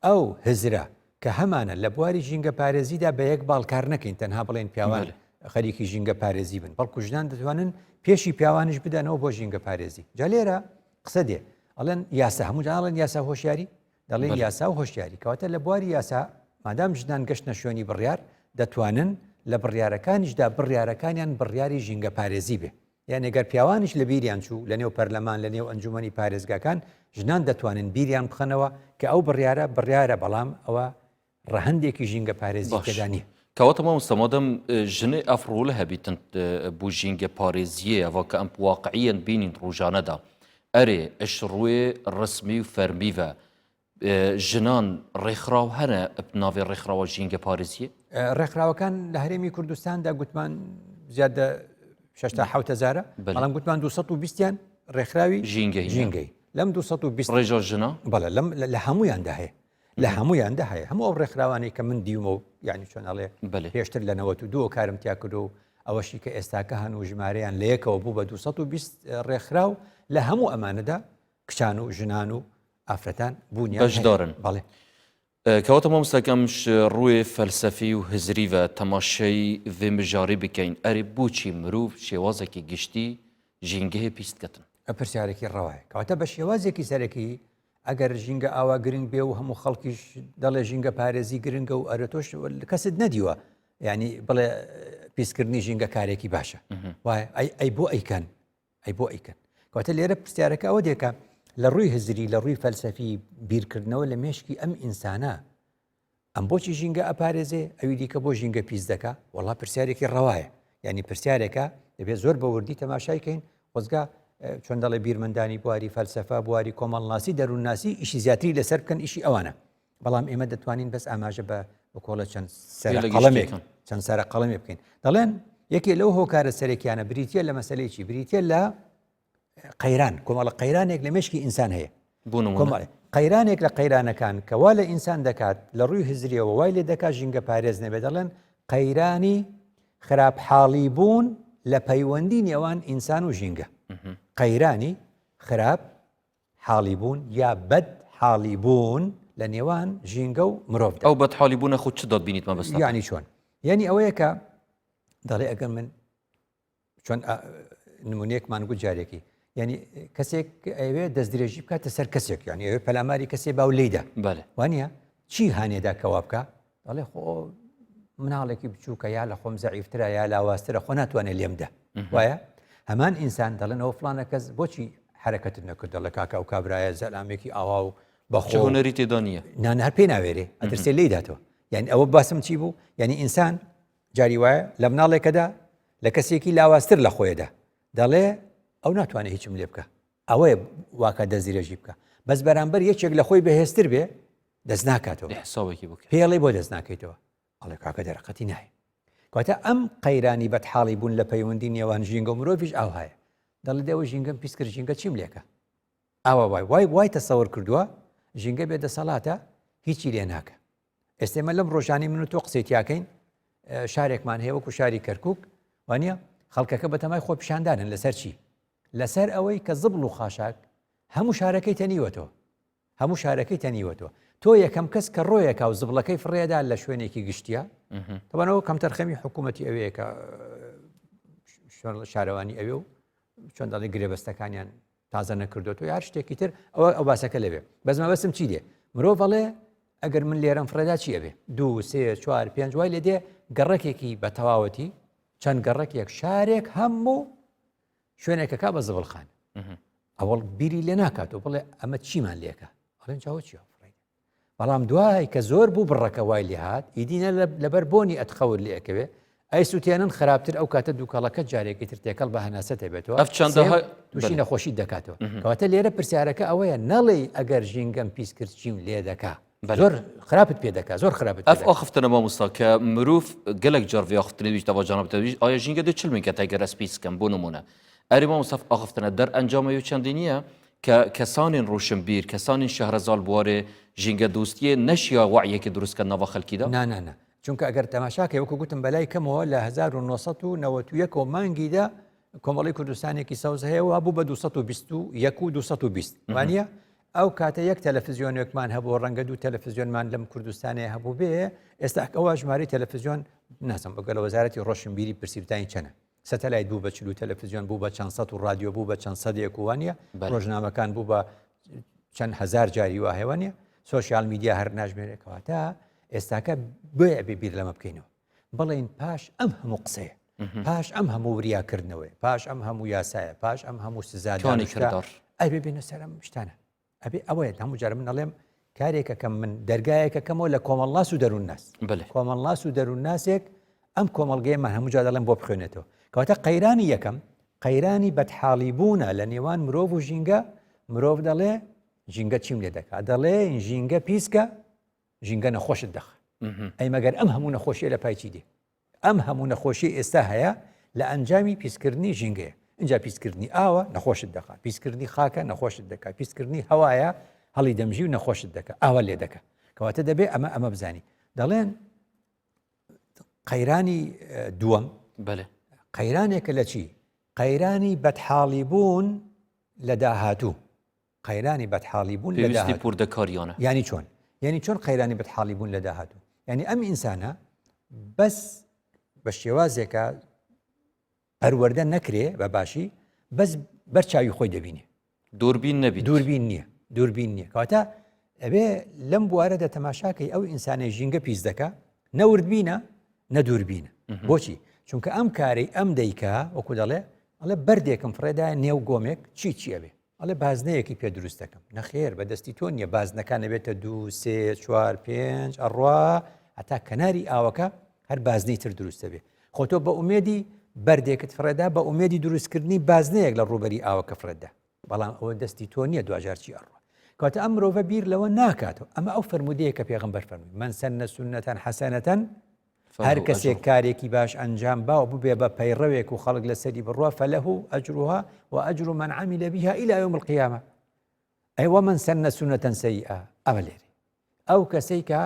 ئەو هزرە کە هەمانە لە بواری ژینگە پارێزیدا بە یەک باڵ کار نەکەین تەنها بڵێن پیاوان خەریکی ژینگە پارێزی بن بەڵکو ژنان دەتوانن پێشی پیاوانیش بدەنەوە بۆ ژینگە پارێزی جا لێرە قسە دێ ئەڵێن یاسا هەموو جاڵێن یاسا هۆشیاری دەڵێن یاسا و هۆشیاری کەواتە لە بواری یاسا مادام ژنان گەشتنە شوێنی بڕیار. دەتوانن لە بڕیارەکانیشدا بڕیارەکانیان بڕیاری ژینگەپارێزی بێ. یانی گەر پیاوانیش لە بیریان چوو لە نێو پەرلەمان لە نێو ئەنجومەنی پارێزگاکان ژنان دەتوانن بیریان بخەنەوە کە ئەو بڕیارە بڕیارە بەڵام ئەوە ڕەهەندێکی ژینگە پارێزی باش تێدا نییە. کەواتە مامۆستا مادەم ژنێ ئەف ڕۆلە هەبیتن بۆ ژینگە پارێزیێ ئەڤا کە ئەم واقعیەن بینین ڕوژانەدا ئەرێ ئش ڕوێ ڕسمی و فەرمی ڤە ژنان ڕێکخراو هەنە ناوێ ڕێکخراوە ژینگە پارێزیێ؟ ڕێکخراوەکان لە هەرێمی کوردستاندا گوتمان زیاد لە شەشتا حەوت هەزارە بەڵام گوتمان 220یان ڕێکخراوی ژینگەی ژینگەی لەم 220 ڕێژە ژنە بەڵێ لەم لە هەمویاندا هەیە لە هەمویاندا هەیە هەموو ئەو ڕێکخراوانەی کە من دیومە و یعنی چۆن ئەڵێ پێشتر لە 92 کارم تیا کردو و ئەوەشی کە ئێستاکە هەن و ژمارەیان لە یەکەوە بوو بە 220 ڕێکخراو لە هەموو ئەمانەدا کچان و ژنان و ئافرەتان بوونیان بەشدارن بەڵێ. کەواتە مامۆستا کە ئەمش ڕووێ فەلسەفی و هزری ڤە تەماشای ڤێ مژارێ بکەین ئەرێ بۆچی مروڤ شێوازێکی گشتی ژینگەێ پیس دکەتن؟ پرسیارێکی ڕەوایە. کەواتە بە شێوازێکی سەرەکی ئەگەر ژینگە ئاوا گرنگ بێ و هەموو خەڵکیش دەڵێ ژینگە پارێزی گرنگە و ئەرە تۆش کەست نەدیوە یعنی بڵێ پیسکردنی ژینگە کارێکی باشە وایە ئەی ئەی بۆ ئەیکەن ئەی بۆ ئەیکەن؟ کەواتە لێرە پرسیارەکە ئەوە دێکە لە ڕووی هزری لە ڕووی فەلسەفی بیرکردنەوە لە مێشکی ئەم ئینسانە ئەم بۆچی ژینگە ئەپارێزێ ئەوی دیکە بۆ ژینگە پیس دەکا وەڵا پرسیارێکی ڕەوایە یعنی پرسیارێکە دەبێت زۆر بە وردی تەماشای کەین خۆزگا چۆن دەڵێ بیرمەندانی بواری فەلسەفە بواری کۆمەڵناسی دەروونناسی ئیشی زیاتری لەسەر بکەن ئیشی ئەوانە بەڵام ئێمە دەتوانین بەس ئاماژە بە بکۆڵە چەند سەرە قەڵەمێک چەند سەرە قەڵەمێ بکەین دەڵێن یەکێ لەو هۆکارە سەرەکیانە بریتە لە مەسلەیەکی بریتە لە قەیران کۆمەڵە قەیرانێک لە مشکی ئینسان هەیە بوون قەیرانێک لە قەیرانەکان کەوا لە ئینسان دەکات لە ڕووی هزریەوە وای لێ دەکات ژینگە پارێز نەبێت دەڵێن قەیرانی خراپ حاڵی بوون لە پەیوەندی نێوان ئینسان و ژینگە قەیرانی خراپ حاڵی بوون یا بەد حاڵی بوون لە نێوان ژینگە و مرۆڤدا. ئەو بەد حاڵی بوونە خۆ چ دەتبینیت مەبەستە؟ یانی چۆن؟ یانی ئەوەیە کە دەڵێ ئەگەر من چۆن نمونەیەکمان گوت جارێکی یعنی کەسێک ئەوێ دەستدرێژی بکاتە سەر کەسێک یعنی ئەوێ پەلاماری کەسێ باو لێیدا بەڵێ وانە چی هاانێدا کەوا بکە دەڵێ خۆ مناڵێکی بچووکە یا لە خۆم زەعیفترە یا لاوازترە خۆ ناتوانێت لێمدا وایە هەمان ئینسان دەڵێن ئەو فلانە کەس بۆچی حرەکەتت نەکرد دەڵێ کاکە ئەو کابرایە زەلامێکی ئاوا و بەخۆ هونەری تێدا نییە نان هەر پێی ناوێرێ ئەترسێ لێی داتەوە یعنی ئەوە باسم چی بوو یعنی ئینسان جاری وایە لە مناڵێکەدا لە کەسێکی لاوازتر لە خۆیدا دەڵێ ئەو ناتوانێت هیچم لێ بکە ئەوەیە واکە دەستدرێژی بکە بەس بەرامبەر یەکێک لە خۆی بەهێزتر بێ دەست ناکاتەوە حسابێکی بکە پێڵێ بۆ دەست ناکەیتەوە ئەڵێ کاکە دەرەقەتی نایە کەواتە ئەم قەیرانی بەدحاڵی بوون لە پەیوەندی نێوان ژینگە و مرۆڤیش ئاوهایە دەڵێ دەوە ژینگەم پیس کرد ژینگە چیم لێکە ئاوا وای وای وای تەسەور کردووە ژینگە بێ دەسەڵاتە هیچی لێ ناکە ئێستا ئێمە لەم ڕۆژانی من و تۆ قسەی تیاکەین شارێکمان هەیە وەکو شاری کەرکک وانە خەڵکەکە بەتەمای خۆ پیشاندانن لەسەر چی لەسەر ئەوەی کە زبڵ و خاشاک هەموو شارەکەی تەنیوەتەوە هەموو شارەکەی تەنیوەتەوە تۆ یەکەم کەس کە ڕۆیەکە و زبڵەکەی فڕێدا لە شوێنێکی گشتیە تەوانەوە کەمتەرخەمی حکوومەتی ئەوەیە کە شارەوانی ئەوێ و چۆن دەڵێ گرێبەستەکانیان تازە نەکردوەوە هەر شتێکی تر ئەوە ئەو باسەکە لەوێ بەس مەبەستم چی دێ مرۆڤ ئەڵێ ئەگەر من لێرەم فڕێدا چی ئەبێ دو سێ چوار پێنج وای لێ دێ گەڕەکێکی بە تەواوەتی چەند گەڕەکێک شارێک هەموو شوێنێکەکە بە زبڵخان ئەوەڵ بیری لێ ناکاتەوە بڵێ ئەمە چیمان لێکە ئەڵێن چاوە چیە بەڵام دوای کە زۆر بوو بڕەکە وای لێهات ئیدی نە لەبەر بۆنی ئەتخەور لێ ئەکەوێ ئەی سووتێنن خراپتر ئەو کاتە دووکەڵەکە جارێکی تر تێکەڵ بە هەناسە دەبێتەوە ئەف چەندەها تووشی نەخۆشی دەکاتەوە کەواتە لێرە پرسیارەکە ئەوەیە نەڵێی ئەگەر ژینگەم پیس کرد چیم لێ دەکا زۆر خراپت پێ دەکا زۆر خراپت ئەف ئاخفتنە مامۆستا کە مرۆڤ گەلک جار vê ئاخفتنێ ویش دەوا جانب تەویش ئایا ژینگە دێ چل من کە تەگەر ئەس پیس کەم بۆ نمونە ئەرێ مامۆستا ئاخفتنە دەر ئەنجامە یو چەندی نییە کە کەسانێن ڕۆشنبیر، کەسانێن شەهرەزا li بوارێ ژینگەدۆستیێ نەشیا وەعیەکێ دروست کەن ناڤا خەلکیدا؟ نا نا نا چونکە ئەگەر تەماشاکەی وەکو گوتم بەلای کەمەوە لە 1991 ەوە مانگی دە کۆمەڵی کوردستانێکی سەوز هەیە و بوو بە 221 و 220 وانە ئەو کاتە یەک تەلەفزیۆنێکمان هەبوو ڕەنگە دوو تەلەفزیۆنمان لەم کوردستانەیە هەبوو بێ ئێستا ئەوە ژمارەی تەلەفزیۆن نازم بەگەلە وەزارەتی ڕۆشنبیری پرسیبتانی چەنە سەتەلایت بوو بە چل و تەلەفزیۆن بوو بە چەند سەد و ڕادیۆ بوو بە چەند سەدێک و وانە ڕۆژنامەکان بوو بە چەند هزار جاری وا هەیە وانە سۆشیال میدیا هەر ناژمێرێکەوەتا ئێستاکە بۆیە ئەبێ بیر لەمە بکەینەوە. بڵێین پاش ئەم هەموو قسەیە پاش ئەم هەموو وریاکردنەوەی پاش ئەم هەموو یاسایە پاش ئەم هەموو سزادانی کردار ئەبێ بێنە سەر ئەم شتانە ئەبێ ئەوەیە هەموو جار من ئەڵێم کارێکەکەم من دەرگایەکەکەمەوە لە کۆمەڵناس و دەروونناس کۆمەڵناس و دەروونناسێک ئەم کۆمەڵگەیەمان هەموو جار دەڵێم بۆ بخوێنێتەوە کەواتە قەیرانی یەکەم قەیرانی بەدحاڵی بوونە لە نێوان مرۆڤ و ژینگە مرۆڤ دەڵێ ژینگە چیم لێ دەکات دەڵێ ژینگە پیسکە ژینگە نەخۆشت دەخ ئەی مەگەر ئەم هەموو نەخۆشیە لە پای چی دێ ئەم هەموو نەخۆشی ئێستا هەیە لە ئەنجامی پیسکردنی ژینگەیە اینجا پیسکردنی ئاوە نەخۆشت دەخا پیسکردنی خاکە نەخۆشت دەکات پیسکردنی هەوایە هەڵی دەمژی و نەخۆشت دەکە ئاوا لێ دەکە کەواتە دەبێ ئەمە ئەمە بزانی دەڵێن قەیرانی دووەم بەێ قەیرانێکە لە چی قەیرانی بەدحاڵی بوون لە داهاتوو قەیرانی بەدحاڵی بوون لە داهاتوو پوردەکاریانە یانی چۆن یعنی چۆن قەیرانی بەدحاڵی بوون لە داهاتوو یعنی ئەم ئینسانە بەس بە شێوازێکە پەروەردە نەکرێ بە باشی بەس بەر چاوی خۆی دەبینێ دووربین نەبی دووربین نییە دووربین نییە کەواتە ئەبێ لەم بوارەدا تەماشاکەی ئەو ئینسانەی ژینگە پیس دەکا نەوردبینە نە دووربینە بۆچی چونکە ئەم کارەی ئەم دەیکا وەکو دەڵێ ئەڵێ بەردێکم فڕێدا نێو گۆمێک چی چی ئەبێ ئەڵێ بازنەیەکی پێ دروست دەکەم نەخێر بە دەستی تۆ نییە بازنەکان ئەبێتە دوو سێ چوار پێنج ئەڕوا هەتا کەناری ئاوەکە هەر بازنەی تر دروست دەبێ خۆ تۆ بە ئومێدی بەردێکت فڕێدا بە ئومێدی دروستکردنی بازنەیەک لە ڕووبەری ئاوەکە فڕێدا بەڵام ئەوە دەستی تۆ نییە دواجار چی ئەڕوا کەواتە ئەم مرۆڤە بیر لەوە ناکاتەوە ئەمە ئەو فەرموودەیە کە پێغەمبەر فەرمووی من سن سنة حسنة هەر کەسێک کارێکی باش ئەنجام با و ببێ بە پەیڕەوێک و خەڵک لەسەری بڕوا فله أجرها وأجر من عمل بها إلى يوم القيامة ئەی ومن سن سنة سيئة ئەمە لێرێ ئەو کەسەی کە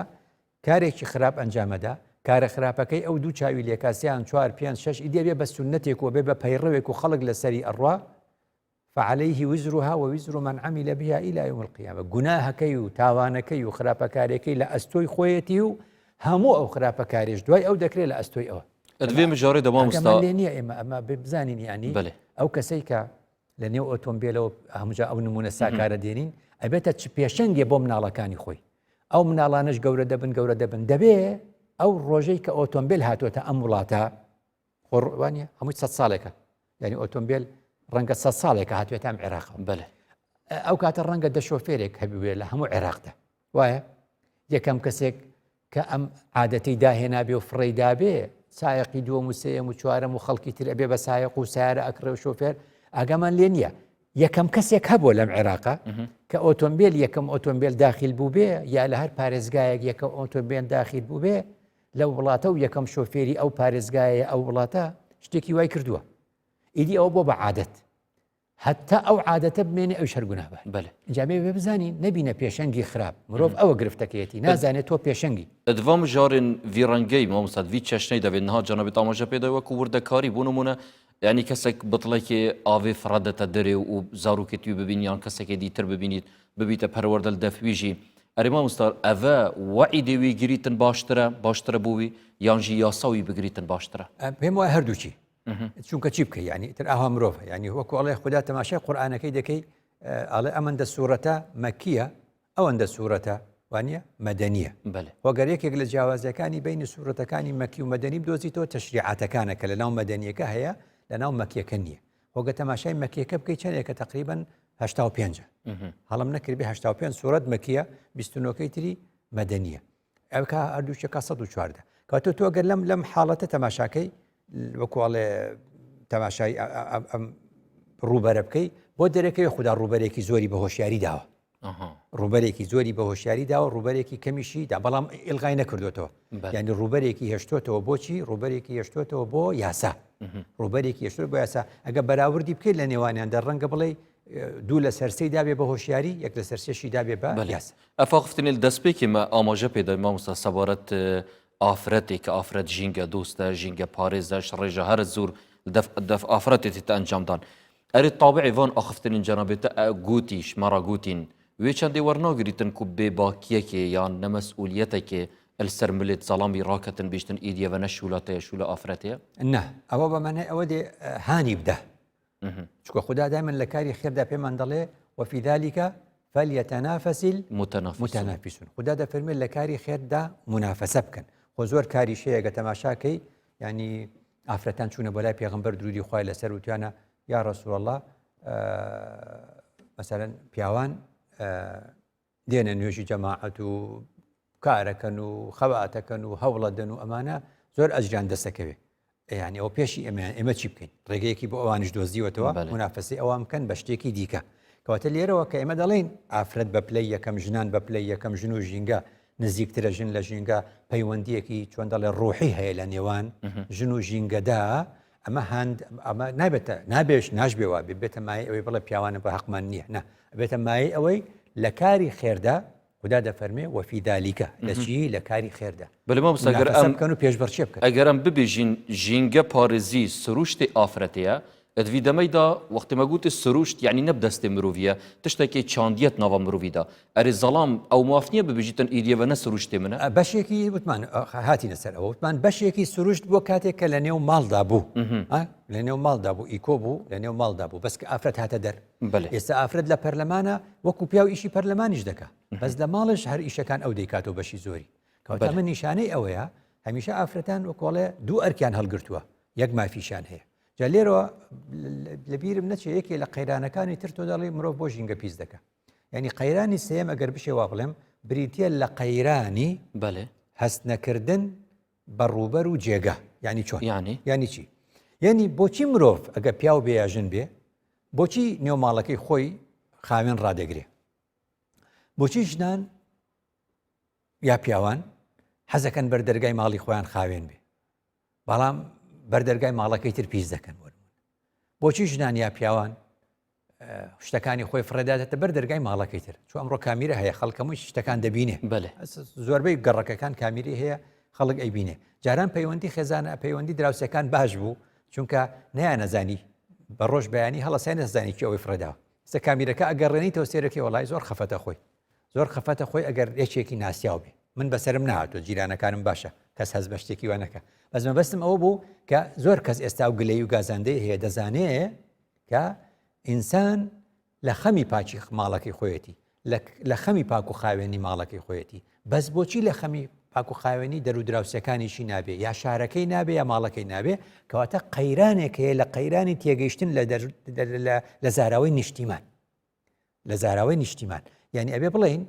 کارێکی خراپ ئەنجامەدا کارە خراپەکەی ئەو دوو چاوی لێکاسیان چوار پێنج شەش ئیدێ بێ بە سونەتێک و بێ بە پەیڕەوێک و خەڵک لەسەری ئەڕوا فعليه وزرها ووزر من عمل بها إلى يوم القيامة گوناهەکەی و تاوانەکەی و خراپەکارەکەی لە ئەستۆی خۆیەتی و هەموو ئەو خراپەکارێش دوای ئەو دەکرێت لە ئەستۆی ئەوە. ئەدوێ مژارێ دە مامۆستا لێ نییە ئێمە ئەمە بزانین یانی ئەو کەسەی کە لە نێو ئۆتۆمبیلەوە هەموجا ئەو نمونە ساکارە دێنین ئەبێتە چ پێشەنگێ بۆ مناڵەکانی خۆی ئەو مناڵانش گەورە دەبن گەورە دەبن دەبێ ئەو ڕۆژەی کە ئۆتۆمبیل هاتووەتە ئەم وڵاتە خۆ وانە هەمووی سە ساڵێکە یعنی ئۆتۆمبیل ڕەنگە سە ساڵێکە هاتوێتە ئەم عێراق بەێ ئەو کاتە ڕەنگە دە شۆفێرێک هەبوێ لە هەموو عێراقدا وایە یەکەم کەسێک کە ئەم عادەتی داهێنابێ و فڕێی دابێ سایەقی دووەم و سێیەم و چوارەم و خەڵکی تر ئەبێ بە سایەق و سیارە ئەکڕێ و شۆفێر ئاگامان لێ نییە یەکەم کەسێک هەبوو لەم عێراقە کە ئۆتۆمبیل یەکەم ئۆتۆمبیل داخل بوو بێ یا لە هەر پارێزگایەک یەکە ئۆتۆمبیل داخل بوو بێ لەو وڵاتە و یەکەم شۆفێری ئەو پارێزگایە ئەو وڵاتە شتێکی وای کردووە ئیدی ئەوە بۆ بە عادەت هەتا ئەو عادەتە بمێنێ ئەویش هەر گوناهبار بەلێ. ئینجا بێ بێ بزانین نەبینە پێشەنگی خراپ مرۆڤ ئەوە گرفتەکەیەتی نازانێت تۆ پێشەنگی. دڤا مژارێن ڤی ڕەنگەی مامۆستا ڤی چەشنەی دەڤێ نها جەنابت ئاماژە پێ دای وەکو وردەکاری بۆ نموونە یانی کەسێک بتڵێکێ ئاڤێ فڕە دەتە دەرێ و زاروکێت وی ببینی یان کەسێکێ دیتر ببینیت ببیتە پەروەردە لدەف ویژی ئەرێ مامۆستا ئەڤە وەعیدێ وی گریتن باشترە باشترە بۆ وی یانژی یاسا وی بگریتن باشترە؟ پێم وایە هەردووکی چونکە چی بکەی ینی تر ئاها مرۆڤ ینی وەکو ئەڵێ خدا تەماشای قورآانەکەی دەکەی ئەڵێ ئەمەندە سوورەتە مەکیە ئەوەندە سوورەتە وانە مەدەنیە وەگەر یەکێک لە جیاوازەکانی بینی سوورەتەکانی مەکی و مەدەنی بدۆزیتەوە تەشریعاتەکانە کە لە ناو مەدەنیەکە هەیە لە ناو مەکیەکە نییە وەگە تەماشای مەکیەکە بکەی چەندێکە تقریبن 85 هەڵم نەکردبێ 85 سوورەت مەکیە 29ەکەی تری مەدەنیە ئەوکا هەردووشەکە 114 کاتۆ تۆ گەر لەم لەم حاڵەتە تەماشاکەی وەکوڵێ تەماشای ئەم ڕووبەرە بکەی بۆ دەرەکەوێ خوددا ڕووبەرێکی زۆری بە هۆشیاری داوە ڕووبەرێکی زۆری بە هۆشیاری داوە ڕووبەرێکی کەمیشی دا بەڵام ئیلغای نەکردوێتەوە یعنی ڕووبەرێکی هێشتۆتەوە بۆچی ڕووبەرێکی هێشتۆتەوە بۆ یاسا ڕووبەرێکی هێشتۆ بۆ یاسا ئەگە بەراوردی بکەیت لە نێوانیان دەڕەنگە بڵێ دوو لە سەرسەی دابێ بە هۆشیاری یەک لە سەرسێشی دابێ بە یاسا ئەف ئاخفتنێ لە دەستپێکێ me ئاماژە پێ دای مامۆستا سەبارەت ئافرەتێ کە ئافرەت ژینگە دۆستە ژینگە پارێزە ڕێژە هەرە زۆر دەف دەف ئافرەتێ تێتە ئەنجامدان ئەرێ تابعێ ڤان ئاخفتنên جەنابێ te گوتیش me ra گوتین وێ چەندێ وەرناگریتن ku bêbakiyekê yan nemesûliyetekê li ser milêt zelamî raketin bêjtin êdî eve ne şûla te ye şûla afretê ye؟ نا ئەوە بە مانای ئەوە دێ هانی بدە چونکە خودا دایمەن لە کاری خێردا پێمان دەڵێ وفی ذلك فليتنافس المتنافسون خودا دەفەرمێت لە کاری خێردا منافەسە بکەن. خۆ زۆر کاریش هەیە گە تەماشاکەی ینی ئافرەتان چوونە بۆ لای پێغمبەر درودی خوای لەسەر وتیانە یا رسول الله مەسەلەن پیاوان دێنە نوێژی جەماعەت و کارەکەن و خەباتەکەن و هەوڵەدەن و ئەمانە زۆر ئەجریان دەستەکەوێ یعنی ئەو پێشی ئێمەیان ئێمە چی بکەین ڕێگەیەکی بۆ ئەوانیش دۆزیوەتەوە منافەسی ئەوان بکەن بە شتێکی دیکە کەواتە لێرەوە کە ئێمە دەڵێین ئافرەت بە پلەی یەکەم ژنان بە پلەی یەکەم ژن و ژینگە نزیکترە ژن لە ژینگە پەیوەندیەکی چۆن دەڵێ ڕۆحی هەیە لە نێوان ژن و ژینگەدا ئەمە هەند ئەمە نابێتە نابێش ناشبێ وا بێ بێتە مایەی ئەوەی بڵێ پیاوانە بە حەقمان نییە نا بێتە مایەی ئەوەی لە کاری خێردا خدا دەفەرمێ وفی ذلك لە چی لە کاری خێردا بەێ مامۆستا گەر منافەسە ئەم بکەن و پێشبڕکێ بکەن ئەگەر ئەم ببێژین ژینگە پارێزی سروشتی ئافرەتەیە ئەدڤی دەمەیدا وەختی مە گوتی سروشت یعنی نە بدەستێ مروڤیە تشتێکی چاندیەت ناڤا مروڤیدا ئەرێ زەڵام ئەو ماف نییە ببێژیتن ئیدیەڤە نە سروشتێ منە؟ بەشێکی وتمان هاتینە سەر ئەوە وتمان بەشێکی سروشت بۆ کاتێک کە لە نێو ماڵدا بوو لە نێو ماڵدا بوو ئیکۆ بوو لە نێو ماڵدا بوو بەس کە ئافرەت هاتە دەر ئێستا ئافرەت لە پەرلەمانە وەکو پیاو ئیشی پەرلەمانیش دەکا بەس لە ماڵش هەر ئیشەکان ئەو دەیکاتەوە بەشی زۆری کەواتە ئەمە نیشانەی ئەوەیە هەمیشە ئافرەتان وەکۆڵێ دوو ئەرکیان هەڵگرتووە یەک مافیشان هەیە جا لێرەوە لەبیرم نەچێ یەکێ لە قەیرانەکانی تر تۆ دەڵێ مرۆڤ بۆ ژینگە پیس دەکە یعنی قەیرانی سێم ئەگەر بشێ وا بڵێم بریتە لە قەیرانی بەێ هەست نەکردن بە ڕووبەر و جێگە یعنی چۆن یعنی یعنی چی یعنی بۆچی مرۆڤ ئەگە پیاو بێ یا ژن بێ بۆچی نێو ماڵەکەی خۆی خاوێن ڕادەگرێ بۆچی ژنان یا پیاوان حەزەکەن بەر دەرگای ماڵی خۆیان خاوێن بێ بەڵام بەر دەرگای ماڵەکەی تر پیس دەکەن بۆ بۆچی ژنان یا پیاوان شتەکانی خۆی فڕێداتە بەر دەرگای ماڵەکەی تر چۆ ئەمڕۆ کامیرە هەیە خەڵکەمووی شتەکان دەبینێ بەێ زۆربەی گەڕەکەکان کامیری هەیە خەڵک ئەیبینێ جاران پەیوەندی خێزانە پەیوەندی دراوسەکان باش بوو چونکە نیانەزانی بە ڕۆژ بەیانی هەڵەسای نەزانی کی ئەوەی فڕێدا سە کامیرەکە ئەگەڕێنیتەوە سێرەکەی وڵی زۆر خەفەتە خۆی زۆر خەفەتە خۆی ئەگەر یەکێکی ناسیاو بێ من بەسەرم نهاتوە جیرانەکانم باشە کەس هەست بە شتێکی وە نەکە بەس مەبەستم ئەوە بوو کە زۆر کەس ئێستا و گلەی و گازاندەی هەیە دەزانێ کە ئینسان لە خەمی پاکی ماڵەکەی خۆیەتی لە خەمی پاک و خاوێنی ماڵەکەی خۆیەتی بەس بۆچی لە خەمی پاک و خاوێنی دەر و دراوسەکانیشی نابێ یا شارەکەی نابێ یا ماڵەکەی نابێ کەواتە قەیرانێک هەیە لە قەیرانی تێگەیشتن لە زاراوەی نیشتیمان لە زاراوەی نیشتیمان یعنی ئەبێ بڵین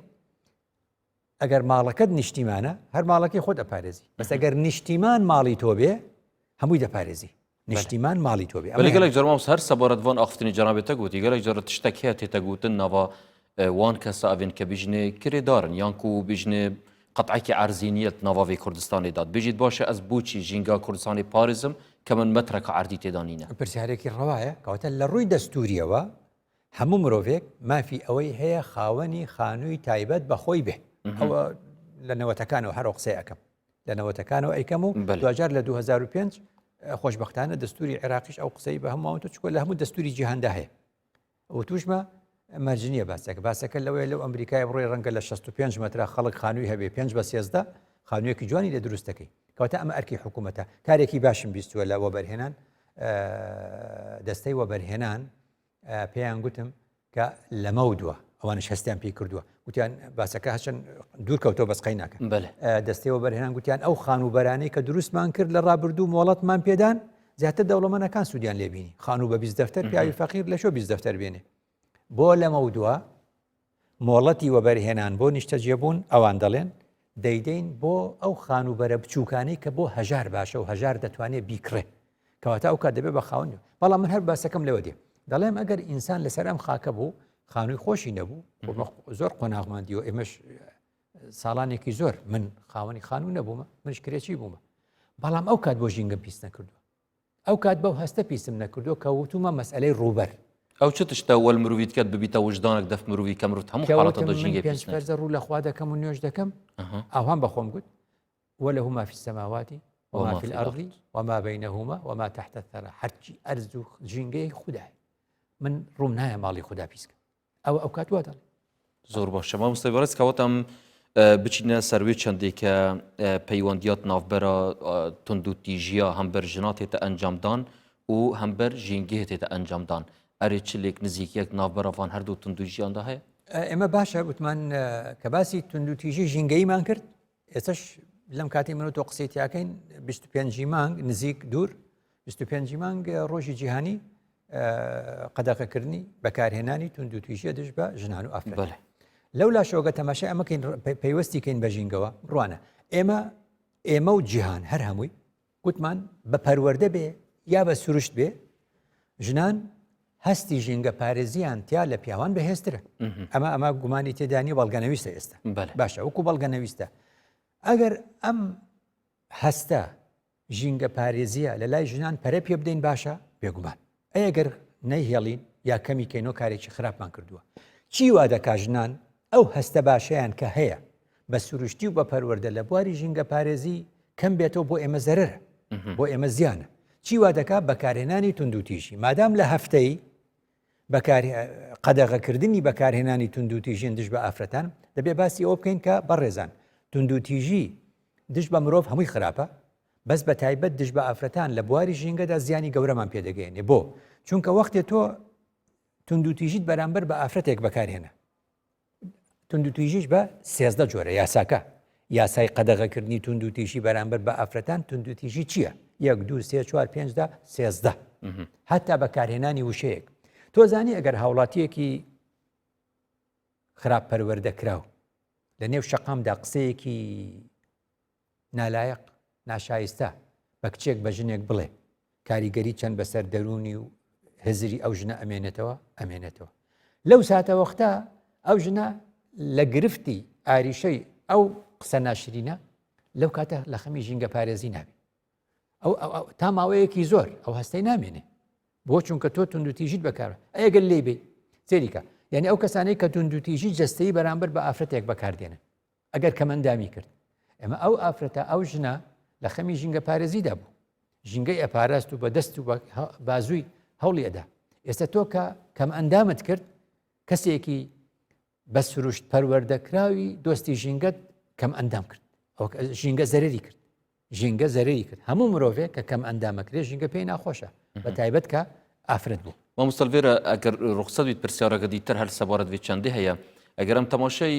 ئەگەر ماڵەکەت نیشتیمانە هەر ماڵەکەی خۆت ئەپارێزی بەس ئەگەر نیشتیمان ماڵی تۆ بێ هەمووی دەپارێزی نیشتیمان ماڵی تۆ بێ ئەمە گەلێک جار مامۆستا هەر سەبارەت وان ئاخفتنی جەنابێ تە گوتی گەلێک جار تشتێک هەیە تێتە گوتن ناوا وان کەسە ئەڤێن کە بیژنێ کرێدارن یان کو بیژنێ قەتعێکی عەرزی نییە ناوا vê کوردستانê داد بێژیت باشە ئەس بۆچی ژینگا کوردستانی پارێزم کە من مەترەکە عەردی تێدا نینە پرسیارێکی ڕەوایە کەواتە لە ڕووی دەستوریەوە هەموو مرۆڤێک مافی ئەوەی هەیە خاوەنی خانووی تایبەت بە خۆی بێ ئەوە لە نەوەتەکانەوە هەر قسەی ئەەکەم لە نەوەتەکانەوە ئەیکەم و دوجار لە 2005 خۆشببختانە دەستوری عێراقیش ئەو قسەی بە هەمووان چکۆ لە هەموو دەستوری جیهاندا هەیە و توشمە مەرج نییە باسەکە باسەکە لەوەیە لەو ئەمریکای بڕۆی ڕەنگە لە 65 مەترا خەڵک خانووی هەبێ 5 بە 13 خانوویەکی جوانی لە دروستەکەی کەواتە ئەمە ئەرکی حکوومەتە کارێکی باشم بیستووە لە وەبەرهێنان دەستەی وەبەرهێنان پێیان گوتم کە لەمەودوا ئەوانش هەستیان پێی کردووە گوتیان باسەکە هەچەند دوور کەوتەوە بەس قەی ناکە دەستەی وەبەرهێنان گوتیان ئەو خانووبەرانەی کە دروستمان کرد لە ڕابردوو مۆڵەتمان پێدان زیاتر دەوڵەمەنەکان سوودیان لێبینی خانوو بە 20 دەفتەر پیاوی فەقیر لە شۆ 20 دەفتەر بێنێ بۆ لەمەودوا مۆڵەتی وەبەرهێنان بۆ نیشتەجێبوون ئەوان دەڵێن دەیدەین بۆ ئەو خانووبەرە بچووکانەی کە بۆ هەژار باشە و هەژار دەتوانێت بیکڕێ کەواتە ئەو کات دەبێت بە خاوەن بەڵام من هەر باسەکەم لەوە دێ دەڵێم ئەگەر ئینسان لەسەر ئەم خاکە بوو خانووی خۆشی نەبوو زۆر قۆناغمان دیوە ئێمەش ساڵانێکی زۆر من خاوەنی خانوو نەبوومە منش کرێچی بوومە بەڵام ئەو کات بۆ ژینگەم پیس نەکردووە ئەو کات بەو هەستە پیسم نەکردووە کە وتومە مەسئلەی ڕووبەر. ئەو چ تشتە وەل مروڤی دکەت ببیتە وژدانک دەف مروڤی کە مروت هەموو کە حاڵەتە وتم دە من ژینگەی پێنج پیس نەکرد. فەرزە ڕوو لە خوا دەکەم و نوێژ دەکەم ئەها. ئاوهام بە خۆم گوت وله ما فی السماوات وما وما فی فی الارض الارض. وما بینهما وما تحت الثرى هەرچی ئەرز و ژینگەی خودایە من ڕووم نایە ماڵی خودا پیس کەم ئەوە ئەو کات وا دەڵێ. زۆر باشە مامۆستای بەڕێز کەواتە بچینە سەروێ چەندێک کە پەیوەندیات ناوبەرە توندوتیژیە هەمبەر ژنا تێتە ئەنجامدان و هەمبەر ژینگەیە تێتە ئەنجامدان ئەرێ چ لێک نزیکیەک ناوبەرە ڤان هەردوو توندوژیاندا هەیە؟ ئێمە باشە وتمان کە باسی توندوتیژی ژینگەییمان کرد ئێستش لەم کاتی من و تۆ قسەی تیاکەین 25 مانگ نزیک دوور 25 مانگ ڕۆژی جیهانی قەدەغەکردنی بەکارهێنانی توندوتیژیە دژ بە ژنان و ئافرەت لەو لاشەوەگە تەماشای ئەمەکەین پەیوەستی کەین بە ژینگەوە ڕوانە ئێمە ئێمە و جیهان هەر هەمووی گوتمان بە پەروەردە بێ یا بە سروشت بێ ژنان هەستی ژینگە پارێزیان تیا لە پیاوان بەهێزترە ئەمە ئەمە گومانی تێدانی بەڵگەنەویستە ئێستا باشە وەکو بەڵگەنەویستە ئەگەر ئەم هەستە ژینگە پارێزیە لە لای ژنان پەرە پێ بدەین باشە؟ بێگومان. ئەی ئەگەر نەیهێڵین یا کەمی کەینەوە کارێکی خراپمان کردووە. چی وا دەکا ژنان ئەو هەستە باشەیان کە هەیە بە سروشتی و بە پەروەردە لە بواری ژینگە پارێزی کەم بێتەوە بۆ ئێمە زەرەرە بۆ ئێمە زیانە. چی وا دەکا بەکارهێنانی توندوتیژی مادام لە هەفتەی بەکار قەدەغەکردنی بەکارهێنانی توندوتیژین دژ بە ئافرەتان دەبێ باسی ئەوە بکەین کە بەڕێزان توندوتیژی دژ بە مرۆڤ هەمووی خراپە بەس بە تایبەت دژ بە ئافرەتان لە بواری ژینگەدا زیانی گەورەمان پێدەگەێنێ بۆ چونکە وەختێ تۆ توندوتیژیت بەرامبەر بە ئافرەتێک بەکارهێنا توندوتیژیش بە 13 جۆرە یاساکە یاسای قەدەغەکردنی توندوتیژی بەرامبەر بە ئافرەتان توندوتیژی چییە؟ یەک دو سێ چوار پێنجدا 13 هەتا بەکارهێنانی وشەیەک تۆ زانی ئەگەر هاوڵاتیەکی خراپ پەروەردە کراو لە نێو شەقامدا قسەیەکی نالایەق، ناشایستە بە کچێک بە ژنێک بڵێ، کاریگەری چەند بەسەر دەروونی و هزری ئەو ژنە ئەمێنێتەوە؟ ئەمێنێتەوە. لەو ساتەوەختە ئەو ژنە لە گرفتی ئاریشەی ئەو قسە ناشرینە لەو کاتە لە خەمی ژینگە پارێزی نابی. ئەو تا ماوەیەکی زۆر ئەو هەستەی نامێنێ بۆ چونکە تۆ توندوتیژیت بەکار ئەگەر لێ بی سێریکە یعنی ئەو کەسانەی کە توندوتیژی جەستەیی بەرامبەر بە ئافرەتێک بەکاردێنن ئەگەر کەمئەندامی کرد ئێمە ئەو ئافرەتە ئەو ژنە لە خەمی ژینگە پارێزیدا بوو ژینگەی ئەپاراست و بە دەست و بازووی هەوڵی ئەدا ئێستا تۆ کە کەم ئەندامت کرد کەسێکی بە سروشت پەروەردەکراوی دۆستی ژینگەت کەم ئەندام کرد ئەو ژینگە زەرری کرد ژینگە زەرەری کرد هەموو مرۆڤێک کە کەم ئەندامەکرێ ژینگە پێی ناخۆشە بە تایبەت کە ئافرەت بوو. مامۆستا لڤێرە ئەگەر ڕوخسەت بیت پرسیارەکە دیتر هەر سەبارەت بێ چەندی هەیە ئەگەر ئەم تەماشای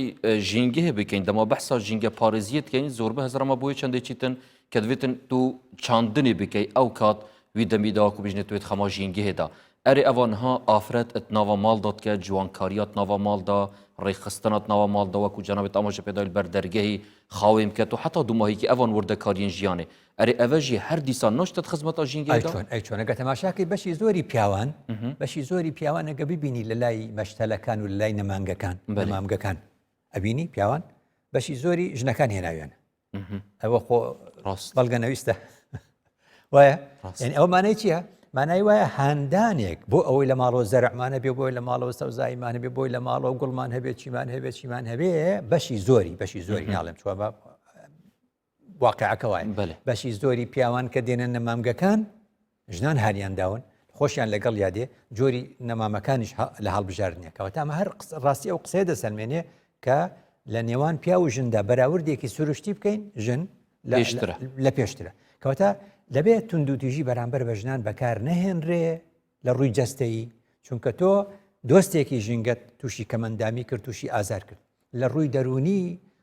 ژینگەیە بکەین دەما بەحسا ژینگە پارێزیە دکەین زۆربە هەزرەمە بۆیە چەندێ چیتن کە دەبێتن تو چاندنی بکەی ئەو کات وی دەمی داکو بژنێت توێت خەما ژینگەیەدا ئەرێ ئەوان ها ئافرەت ئت ناوە ماڵدا دکە جوانکاریات ناوە ماڵدا ڕێکخستنات ناوە ماڵدا وەکو جەنابت ئاماژە پێدایل بەر دەرگەهی خاوێن بکەت و حتا دوماهیکی ئەوان وردەکاریên ژیانێ ئەرێ ئەڤە ژی هەر دیسان ناشتت خزمەتا ژینگەیدا؟ ئەی چۆن ئەی چۆن ئەگەر تەماشاکەی بەشی زۆری پیاوان بەشی زۆری پیاوان ئەگە ببینی لە لای مەشتەلەکان و لە لای نەمانگەکان نەمامگەکان ئەبینی پیاوان بەشی زۆری ژنەکان هێناویانە ئەوە خۆ ڕاست بەڵگە نەویستە وایە یعنی ئەو مانای چییە؟ مانای وایە هاندانێک بۆ ئەوەی لە ماڵەوە زەرعمانە بێ بۆی لە ماڵەوە سەوزاییمانە بێ بۆی لە ماڵەوە گوڵمان هەبێ چیمان هەبێ چیمان هەبێ بەشی زۆری بەشی زۆری ناڵێم چوە بە واقعەکە وایە بەشی زۆری پیاوان کە دێنە نەمامگەکان ژنان هاریان داون خۆشیان لەگەڵ یادێ جۆری نەمامەکانیش لە هەڵبژاردنە کەواتە ئەمە هەر ڕاستی ئەو قسەیە دەسەلمێنێ کە لە نێوان پیاو و ژندا بەراوردێکی سروشتی بکەین ژن لە پێشترە کەواتە دەبێت توندوتیژی بەرامبەر بە ژنان بەکار نەهێنرێ لە ڕووی جەستەیی چونکە تۆ دۆستێکی ژینگەت تووشی کەمەندامی کرد تووشی ئازار کرد لە ڕووی دەروونی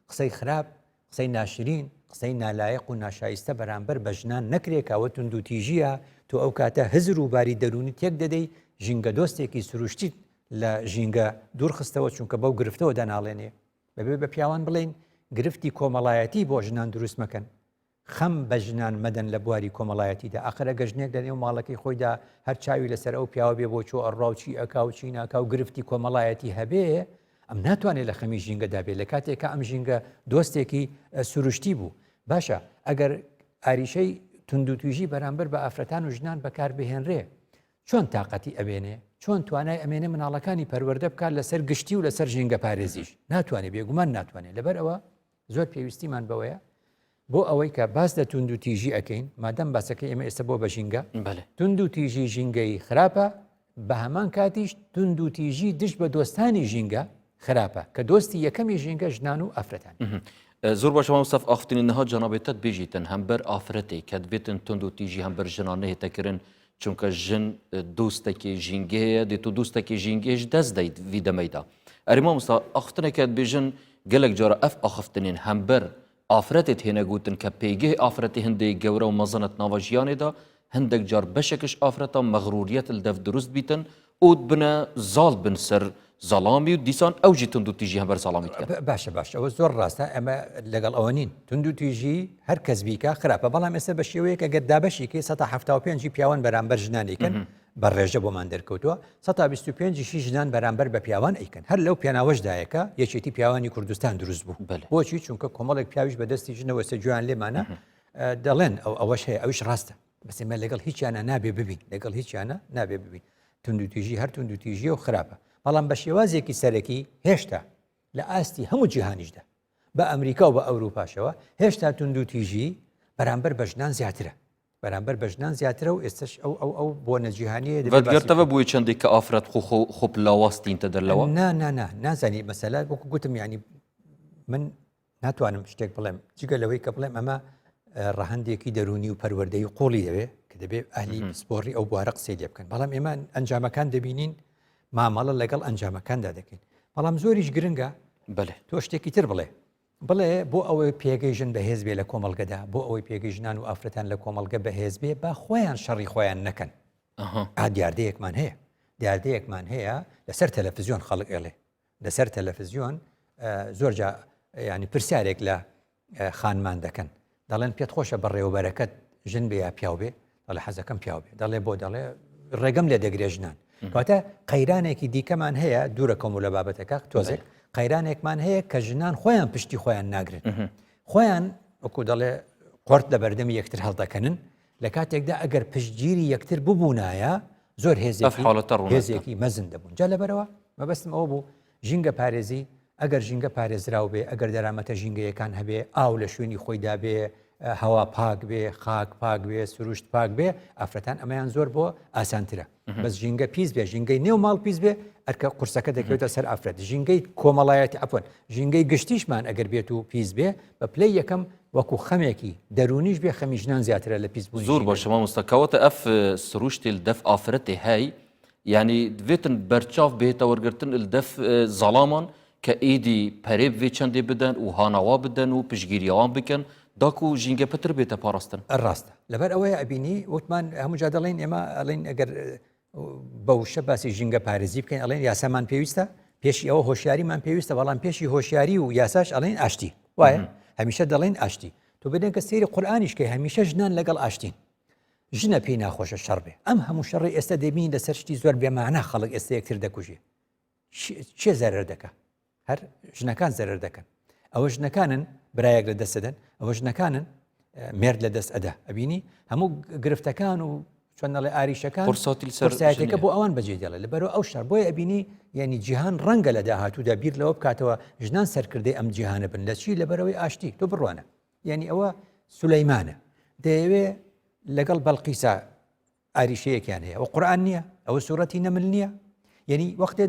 قسەی خراپ قسەی ناشرین قسەی نالایەق و ناشایستە بەرامبەر بە ژنان نەکرێ کە ئەوە توندوتیژییە تۆ ئەو کاتە هزر و باری دەروونی تێک دەدەی ژینگە دۆستێکی سروشتیت لە ژینگە دوور خستەوە چونکە بەو گرفتەوە دەناڵێنێ دەبێ بە پیاوان بڵێین گرفتی کۆمەڵایەتی بۆ ژنان دروست مەکەن خەم بە ژنان مەدەن لە بواری کۆمەڵایەتیدا، ئاخر ئەگەر ژنێک لە نێو ماڵەکەی خۆیدا هەر چاوی لەسەر ئەو پیاوە بێ بۆ چۆ ئەڕوا و چی ئەکا و چی ناکا و گرفتی کۆمەڵایەتی هەبێ، ئەم ناتوانێ لە خەمی ژینگەدا بێ لە کاتێکا ئەم ژینگە دۆستێکی سروشتی بوو. باشە ئەگەر ئاریشەی توندوتیژی بەرامبەر بە ئافرەتان و ژنان بەکار بهێنرێ چۆن تاقەتی ئەبێنێ؟ چۆن توانای ئەمێنێ مناڵەکانی پەروەردە بکات لەسەر گشتی و لەسەر ژینگە پارێزیش؟ ناتوانێ بێگومان ناتوانێ لەبەر ئەوە زۆر پێویستیمان بەوەیە بۆ ئەوەی کە باس لە توند و تیژی ئەەکەین مادەم باسەکەی ئێمە ئێستا بۆ بە ژینگە توند و تیژی ژینگەی خراپە بە هەمان کاتیش توند و تیژی دژ بە دۆستانی ژینگە خراپە کە دۆستی یەکەمی ژینگە ژنان و ئافرەتان. زۆر باشە مامۆستا ئاختنی نها جەنابێتت بێژیتن هەمبەر ئافرەتێ کە دبێتن توند و تیژی هەمبەر ژنان نهێتەکردن چونکە ژن دۆستێکی ژینگەیە دێت و دۆستێکی ژینگەیش دەست دەیت وی دەمەیدا ئەری مامۆستا ئاختنێکە بێژن gelek cara ev axiftinên hember. ئافرەتێ تێنە گوتن کە پێگەی ئافرەتێ هندێ گەورە و مەزنە ناڤ ژیانێ دا، هندەک جار بەشەکش ئافرەتا مەغروریەت ل دەڤ دروست بیتن ئوو دبنە زاڵ بن سەر زەڵامی و دیسان ئەو ژی توندوتیژی هەمبەر زەڵامی دکەن. باشە باشە ئەوە زۆر ڕاستە ئەمە لەگەڵ ئەوە نین توندوتیژی هەر کەس بیکا خراپە بەڵام ئێستا بە شێوەیەک ئەگەر دابەشی کەی 175 پیاوان بەرامبەر ژنانیکەن بە ڕێژە بۆمان دەرکەوتووە 125 شی ژنان بەرامبەر بە پیاوان ئەیکەن هەر لەو پێناوەشدایە کە یەکێتی پیاوانی کوردستان دروست بوو بۆچی چونکە کۆمەڵێک پیاویش بە دەستی ژنەوە ئێستا گوێیان لێمانە دەڵێن ئەو ئەوەش هەیە ئەویش ڕاستە بەس ئێمە لەگەڵ هیچیانە نابێ ببین لەگەڵ هیچیانە نابێ ببین توندوتیژی هەر توندوتیژیە و خراپە بەڵام بە شێوازێکی سەرەکی هێشتا لە ئاستی هەموو جیهانیشدا بە ئەمریکا و بە ئەوروپاشەوە هێشتا توندوتیژی بەرامبەر بە ژنان زیاترە بەرامبەر بە ژنان زیاترە و ئێستش ئەو ئەو ئەو بۆنە جیهانیە دەبێت بووی چەندێک کە ئافرەت خۆ خۆ خۆ لاواز تینتە دەرلەوە نا نا نا نازانی مەسەلە وەکو گوتم ینی من ناتوانم شتێک بڵێم جگە لەوەی کە بڵێم ئەمە ڕەهەندێکی دەرونی و پەروەردەی قوڵی دەوێ کە دەبێت ئەهلی پسپۆڕی ئەو بوارە قسەی لێ بکەن بەڵام ئێمە ئەنجامەکان دەبینین مامەڵە لەگەڵ ئەنجامەکاندا دەکەین بەڵام زۆریش گرنگە بەێ تۆ شتێکی تر بڵێ بڵێ بۆ ئەوەی پێگەی ژن بەهێز بێ لە کۆمەڵگەدا بۆ ئەوەی پێگەی ژنان و ئافرەتان لە کۆمەڵگە بەهێز بێ با خۆیان شەڕی خۆیان نەکەن ئا دیاردەیەکمان هەیە دیاردەیەکمان هەیە لەسەر تەلەفزیۆن خەڵک ئێڵێ لەسەر تەلەفزیۆن زۆر جا ینی پرسیارێک لە خانمان دەکەن دەڵێن پێت خۆشە بەڕێوەبەرەکەت ژن بێ یا پیاو بێ دەڵێ حەزەکەم پیاو بێ دەڵێ بۆ دەڵێ ڕێگەم لێ دەگرێ ژنان کەواتە قەیرانێکی دیکەمان هەیە دوورە کۆم و لە بابەتەکە تۆزێک قەیرانێکمان هەیە کە ژنان خۆیان پشتی خۆیان ناگرن خۆیان وەکو دەڵێ قۆرت لە بەردەمی یەکتر هەڵدەکەنن لە کاتێکدا ئەگەر پشتگیری یەکتر ببوونایە زۆر هێزێکی هێزێکی مەزن دەبوون جا لەبەرەوە مەبەستم ئەوە بوو ژینگە پارێزی ئەگەر ژینگە پارێزراو بێ ئەگەر دەرامەتە ژینگەیەکان هەبێ ئاو لە شوێنی خۆیدا بێ هەوا پاک بێ خاک پاک بێ سروشت پاک بێ ئافرەتان ئەمەیان زۆر بۆ ئاسانترە بەس ژینگە پیس بێ ژینگەی نێو ماڵ پیس بێ ئەرکە قورسەکە دەکەوێتە سەر ئافرەت ژینگەی کۆمەڵایەتی عەفوەن ژینگەی گشتیشمان ئەگەر بێت و پیس بێ بە پلەی یەکەم وەکو خەمێکی دەروونیش بێ خەمی ژنان زیاترە لە پیسبوونی زۆر باشە مامۆستا کەواتە ئەف سروشتێ دەف ئافرەتێ هەی یعنی دڤێتن بەرچاو بێتە وەرگرتن دەف زەڵامان کە ئیدی پەرێ بێ چەندێ بدەن و هاناوا بدەن و پشگیریاوان بکەن داکو ژینگە پتر بێتە پاراستن. ڕاستە لەبەر ئەوەیە ئەبینی وتمان هەموو جا دەڵێن ئێمە ئەڵێن ئەگەر بە وشە باسی ژینگە پارێزی بکەین ئەڵێن یاسامان پێویستە پێشی ئەوە هۆشیاریمان پێویستە بەڵام پێشی هۆشیاری و یاساش ئەڵێن ئاشتی وایە هەمیشە دەڵێن ئاشتی تۆ بدەن کە سەیری قورئانیش کەی هەمیشە ژنان لەگەڵ ئاشتین ژنە پێی ناخۆشە شەڕ بێ ئەم هەموو شەڕی ئێستا دەبین لەسەر شتی زۆر بێمانە خەڵک ئێستا یەکتر دەکوژێ چێ زەرەر دەکا هەر ژنەکان زەرەر دەکەن ئەوە ژنەکانن برایەک لە دەست دەدەن ئەوە ژنەکانن مێرد لە دەست ئەدا ئەبینی هەموو گرفتەکان و چۆن نەڵێ ئاریشەکان قورسایەتەکە بۆ ئەوان بەجێ دێڵێ لەبەرەوە ئەو شەر بۆیە ئەبینی یعنی جیهان ڕەنگە لە داهاتوودا بیر لەوە بکاتەوە ژنان سەرکردەی ئەم جیهانە بن لە چی لەبەرەوەی ئاشتی تۆ بڕوانە یعنی ئەوە سولەیمانە دەیەوێ لەگەڵ بەڵقیسا ئاریشەیەکیان هەیە ئەوە قورئان نییە ئەوە سوورەتی نەمل نییە یعنی وەختێ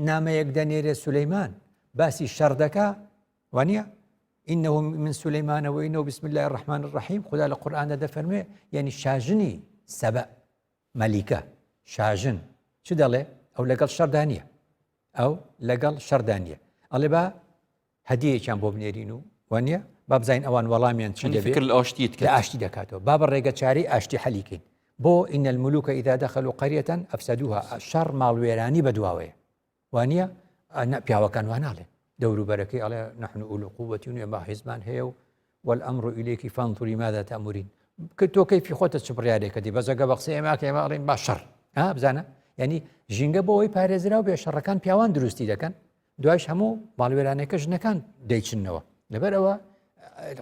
نامەیەک دەنێرێ سولەیمان باسی شەڕ دەکا وانە إنه من سليمان وإنه بسم الله الرحمن الرحيم خدا لە قورئاندا دەفەرموێ یعنی شاژنی سەبە مەلیکە شاژن چ دەڵێ ئەو لەگەڵ شەردا نییە ئەو لەگەڵ شەردا نییە ئەڵێ با هەدیەیەکیان بۆ بنێرین و وانە با بزانین ئەوان وەڵامیان چی دەبێت فکر لە ئاشتی لە ئاشتی دەکاتەوە با بە ڕێگە چارەی ئاشتی حەلیکەین بۆ إن الملوك إذا دخلوا قرية أفسدوها شەڕ ماڵوێرانی بەدواوەیە وانە پیاوەکان واناڵێن دەوروبەرەکەی ئەڵێ نحن أولو قوة و ئێمە هێزمان هەیە و والأمر إليك فانظري ماذا تأمرين کە تۆ کەیفی خۆتە چ بڕیارێکە دی بەزەگە بە قسەی ئێمە کە ئێمە ئەڵێن با شەڕ ها بزانە یعنی ژینگە بۆ ئەوەی پارێزراو بێ شەڕەکان پیاوان دروستی دەکەن دوایش هەموو ماڵوێرانەکە ژنەکان دەیچنەوە لەبەر ئەوە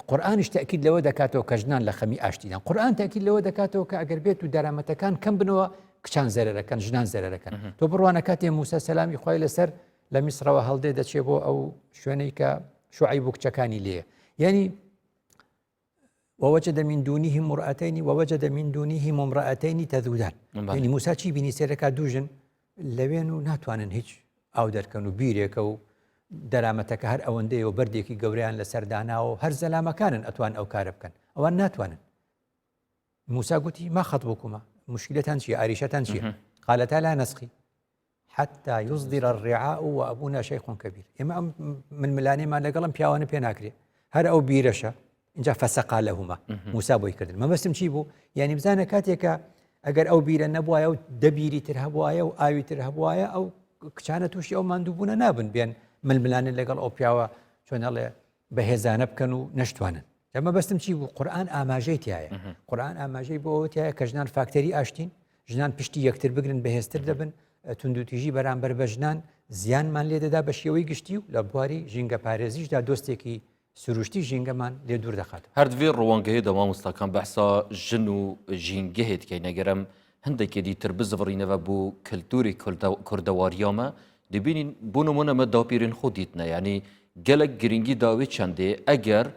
قورآانیش تاکید لەوە دەکاتەوە کە ژنان لە خەمی ئاشتیدان قورآان تاکید لەوە دەکاتەوە کە ئەگەر بێت و دەرامەتەکان کەم بنەوە کچان زەرەکەن ژنان زەرەکەن تۆ بڕوانە کاتێ موسا سەلامی خی لەسەر لە میسرەوە هەڵدێ دەچێ بۆ ئەو شوێنەی کە شوعی بوو کچەکانی لێ یعنی ووجد من دونهم امرأتين ووجد من دونهم امرأتين تذودان یعنی موسا چی بینی سێرەکە دوو ژن لەوێن و ناتوانن هیچ ئاو دەرکەن و بیرێکە و دەرامەتەکە هەر ئەوەندەیە و بەردێکی گەوریان لەسەر داناوە هەر زەلامەکانن ئەتوان ئەو کارە بکەن ئەوان ناتوانن موسا گوتی ما خطبكما مشکلتان چیە ئاریشەتان چیە قالتا لا نسقي حتى يصدر الرعاء وأبونا شيخ كبير ئێمە ئەم ململانێمان لەگەڵم پیاوانە پێ ناکرێ. هەر ئەو بیرەشە اینجا فسقا لهما موسا بۆی کردن مەبەستم چی بوو یعنی بزانە کاتێکە ئەگەر ئەو بیرە نەبواە و دەبیری تر هەبواە و ئاوی تر هەبواە ئەو کچانە تووشی ئەو ماندووبوونە نابن بێن ململانێ لەگەڵ ئەو پیاوە چۆن ئەڵێ بەهێزانە بکەن و نەشتوانن جا مەبەستم چی بوو قورآن ئاماژەی تایە قورآن ئاماژەی بۆ ئەوە تایە کە ژنان فاکتەری ئاشتین ژنان پشتی یەکتر بگرن بەهێزتر دەبن توندوتیژی بەرامبەر بە ژنان زیانمان لێ دەدا بە شێوەی گشتی و لە بواری ژینگە پارێزیشدا دۆستێکی سروشتی ژینگەمان لێ دوور دەخات. هەر دوێ ڕوانگەێ دە مامۆستاکان بەحسا ژن و ژینگەێ دکەین ئەگەر ئەم هندێکێ دیتر بزڤڕینەوە بۆ کەلتوری کوردەوارییا مە دبینین بۆ نمونە مە داپیرێن خۆ دیتنە یانی گەلەک گرنگی داوێ چەندێ ئەگەر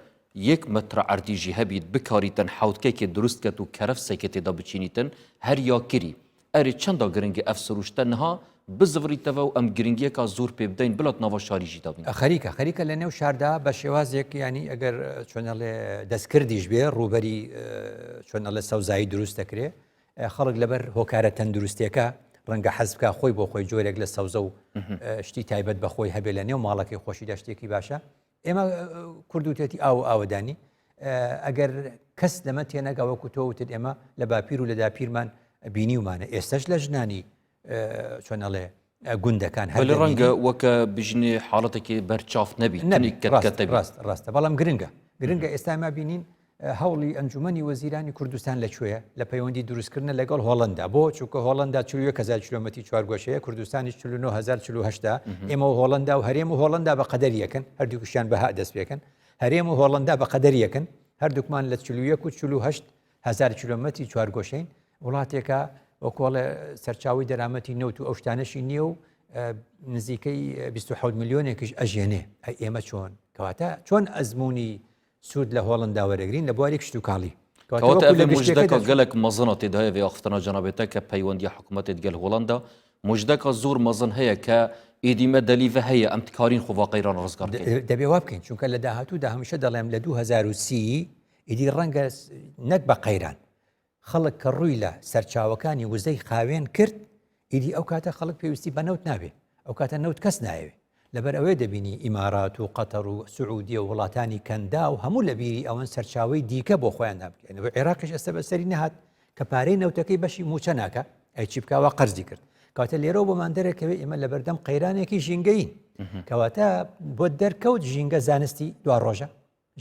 یەک مەترە عەردی ژی هەبیت بکاریتن حەوتکەکێ دروست کەت و کەرەفسێکێ تێدا بچینیتن هەر یا کری ئەرێ چەندا گرنگە ئەف سروشتە نها بزڤڕیتەڤە و ئەم گرنگیەکا زۆر پێ بدەین بلات ناڤا شاری ژی دابین. خەریکە خەریکە لە نێو شاردا بە شێوازێک یانی ئەگەر چۆن ئەڵێ دەستکردیش بێ ڕووبەری چۆن ئەڵێ سەوزایی دروست دەکرێ خەڵک لەبەر هۆکارە تەندروستیەکە ڕەنگە حەز بکا خۆی بۆ خۆی جۆرێک لە سەوزە و شتی تایبەت بە خۆی هەبێ لە نێو ماڵەکەی خۆشیدا شتێکی باشە ئێمە کوردوتێتی ئاو و ئاوەدانی ئەگەر کەس لەمە تێنەگا وەکو تۆ وتت ئێمە لە باپیر و لە داپیرمان بینیومانە ئێستش لە ژنانی چۆن ئەڵێ گوندەکان هەر ڕەنگە وەکە بژنێ حاڵەتێکی بەرچاف نەبی ڕاست ڕاستە بەڵام گرنگە گرنگە ئێستا ما بینین هەوڵی ئەنجومەنی وەزیرانی کوردستان لە کوێیە؟ لە پەیوەندی دروستکردنە لەگەڵ هۆڵەندا. بۆ؟ چونکە هۆڵەندا 41 هەزار کیلۆمەتری چوارگۆشەیە، کوردستانیش 49 هەزار 48 ە. ئێمە و هۆڵەندا و هەرێم و هۆڵەندا بە قەدەر یەکن، هەردووکیشیان بە هاء دەست پێکەن. هەرێم و هۆڵەندا بە قەدەر یەکن، هەردووکمان لە 41 و 48 هەزار کیلۆمەتری چوارگۆشەین. وڵاتێکە وەکو ئەڵێ سەرچاوەی دەرامەتی نەوت و ئەو شتانەشی نییە و نزیکەی 27 ملیۆنێکیش ئەژێنێ. ئەی ئێمە چۆن؟ کەواتە چۆن ئەزموونی سوود لە هۆڵندا وەرەگرین لە بواری کشتوکاڵی. کەواتە ئەڤ مژدەکا گەلەک مەزنە تێدایە ڤێ ئاخفتنا جەنابێ تە کە پەیوەندیە حکومەتێ دگەل هۆڵندا مژدەکا زۆر مەزن هەیە کە ئیدی مە دەلیڤە هەیە ئەم تکارین خۆ ڤا قەیران ڕزگار بکەین. دەبێ وا بکەین چونکە لە داهاتوودا هەمیشە دەڵێم لە 2030 ئیدی ڕەنگە نەک بە قەیران خەڵک کە ڕووی لە سەرچاوەکانی وزەی خاوێن کرد، ئیدی ئەو کاتە خەڵک پێویستی بە نەوت نابێ، ئەو کاتە نەوت کەس نایەوێ. لەبەر ئەوەیە دەبینی ئیمارات و قەتەر و سعودیە و وڵاتانی کەنداو هەموو لە بیری ئەوەن سەرچاوەی دیکە بۆ خۆیان دابکەن. عێراقیش ئێستا بەسەری نەهات کە پارەی نەوتەکەی بەشی مووچە ناکا، ئەی چی بکا وا قەرزی کرد. کەواتە لێرەوە بۆمان دەرەکەوێ ئێمە لەبەردەم قەیرانێکی ژینگەیین. کەواتە بۆت دەرکەوت ژینگە زانستی دواڕۆژە.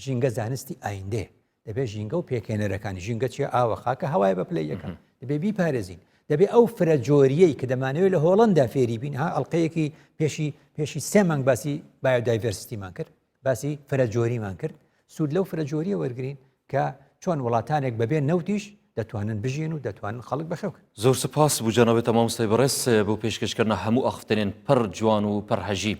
ژینگە زانستی ئایندەیە دەبێت ژینگە و پێکهێنەرەکانی ژینگە چیە ئاوە خاکە هەوایە بە پلەی یەکەم دەبێ بیپارێزین دەبێ ئەو فرە جۆریەی کە دەمانەوێت لە هۆڵندا فێری بین ها ئەڵلقەیەکی پێشی پێشی سێ مانگ باسی biodiversity مان کرد باسی فرە جۆریمان کرد سوود لەو فرە جۆریە وەرگین کە چۆن وڵاتانێک بەبێ نەوتیش دەتوانن بژین و دەتوانن خەڵک بەخێوکەن. زۆر سپاس بو جەنابت مامۆستای بەڕێز بۆ پێشکەشکردنا هەموو ئاخفتنێن پڕ جوان و پڕ هەژی.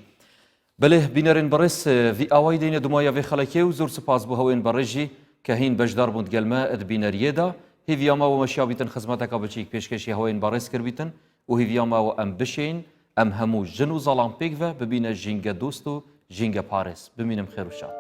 بەلێ بینەرێن بەڕێز ڤی ئاوای دێینە دومایا ڤێ خەلەکێ و زۆر سپاس بۆ هەوێن بەڕێز ژی کە هین بەشدار بوون دگەل مە ئد بینەریێ دا هیڤیا مە وە مەشیا بیتن خزمەتەکا بچیک پێشکەشی هەوێن بەڕێز کربیتن و هیڤیا مە وە ئەم بشێین ئەم هەموو ژن و زەڵام پێکڤە ببینە ژینگە دۆست و ژینگە پارێز بمینم خێر و شاد.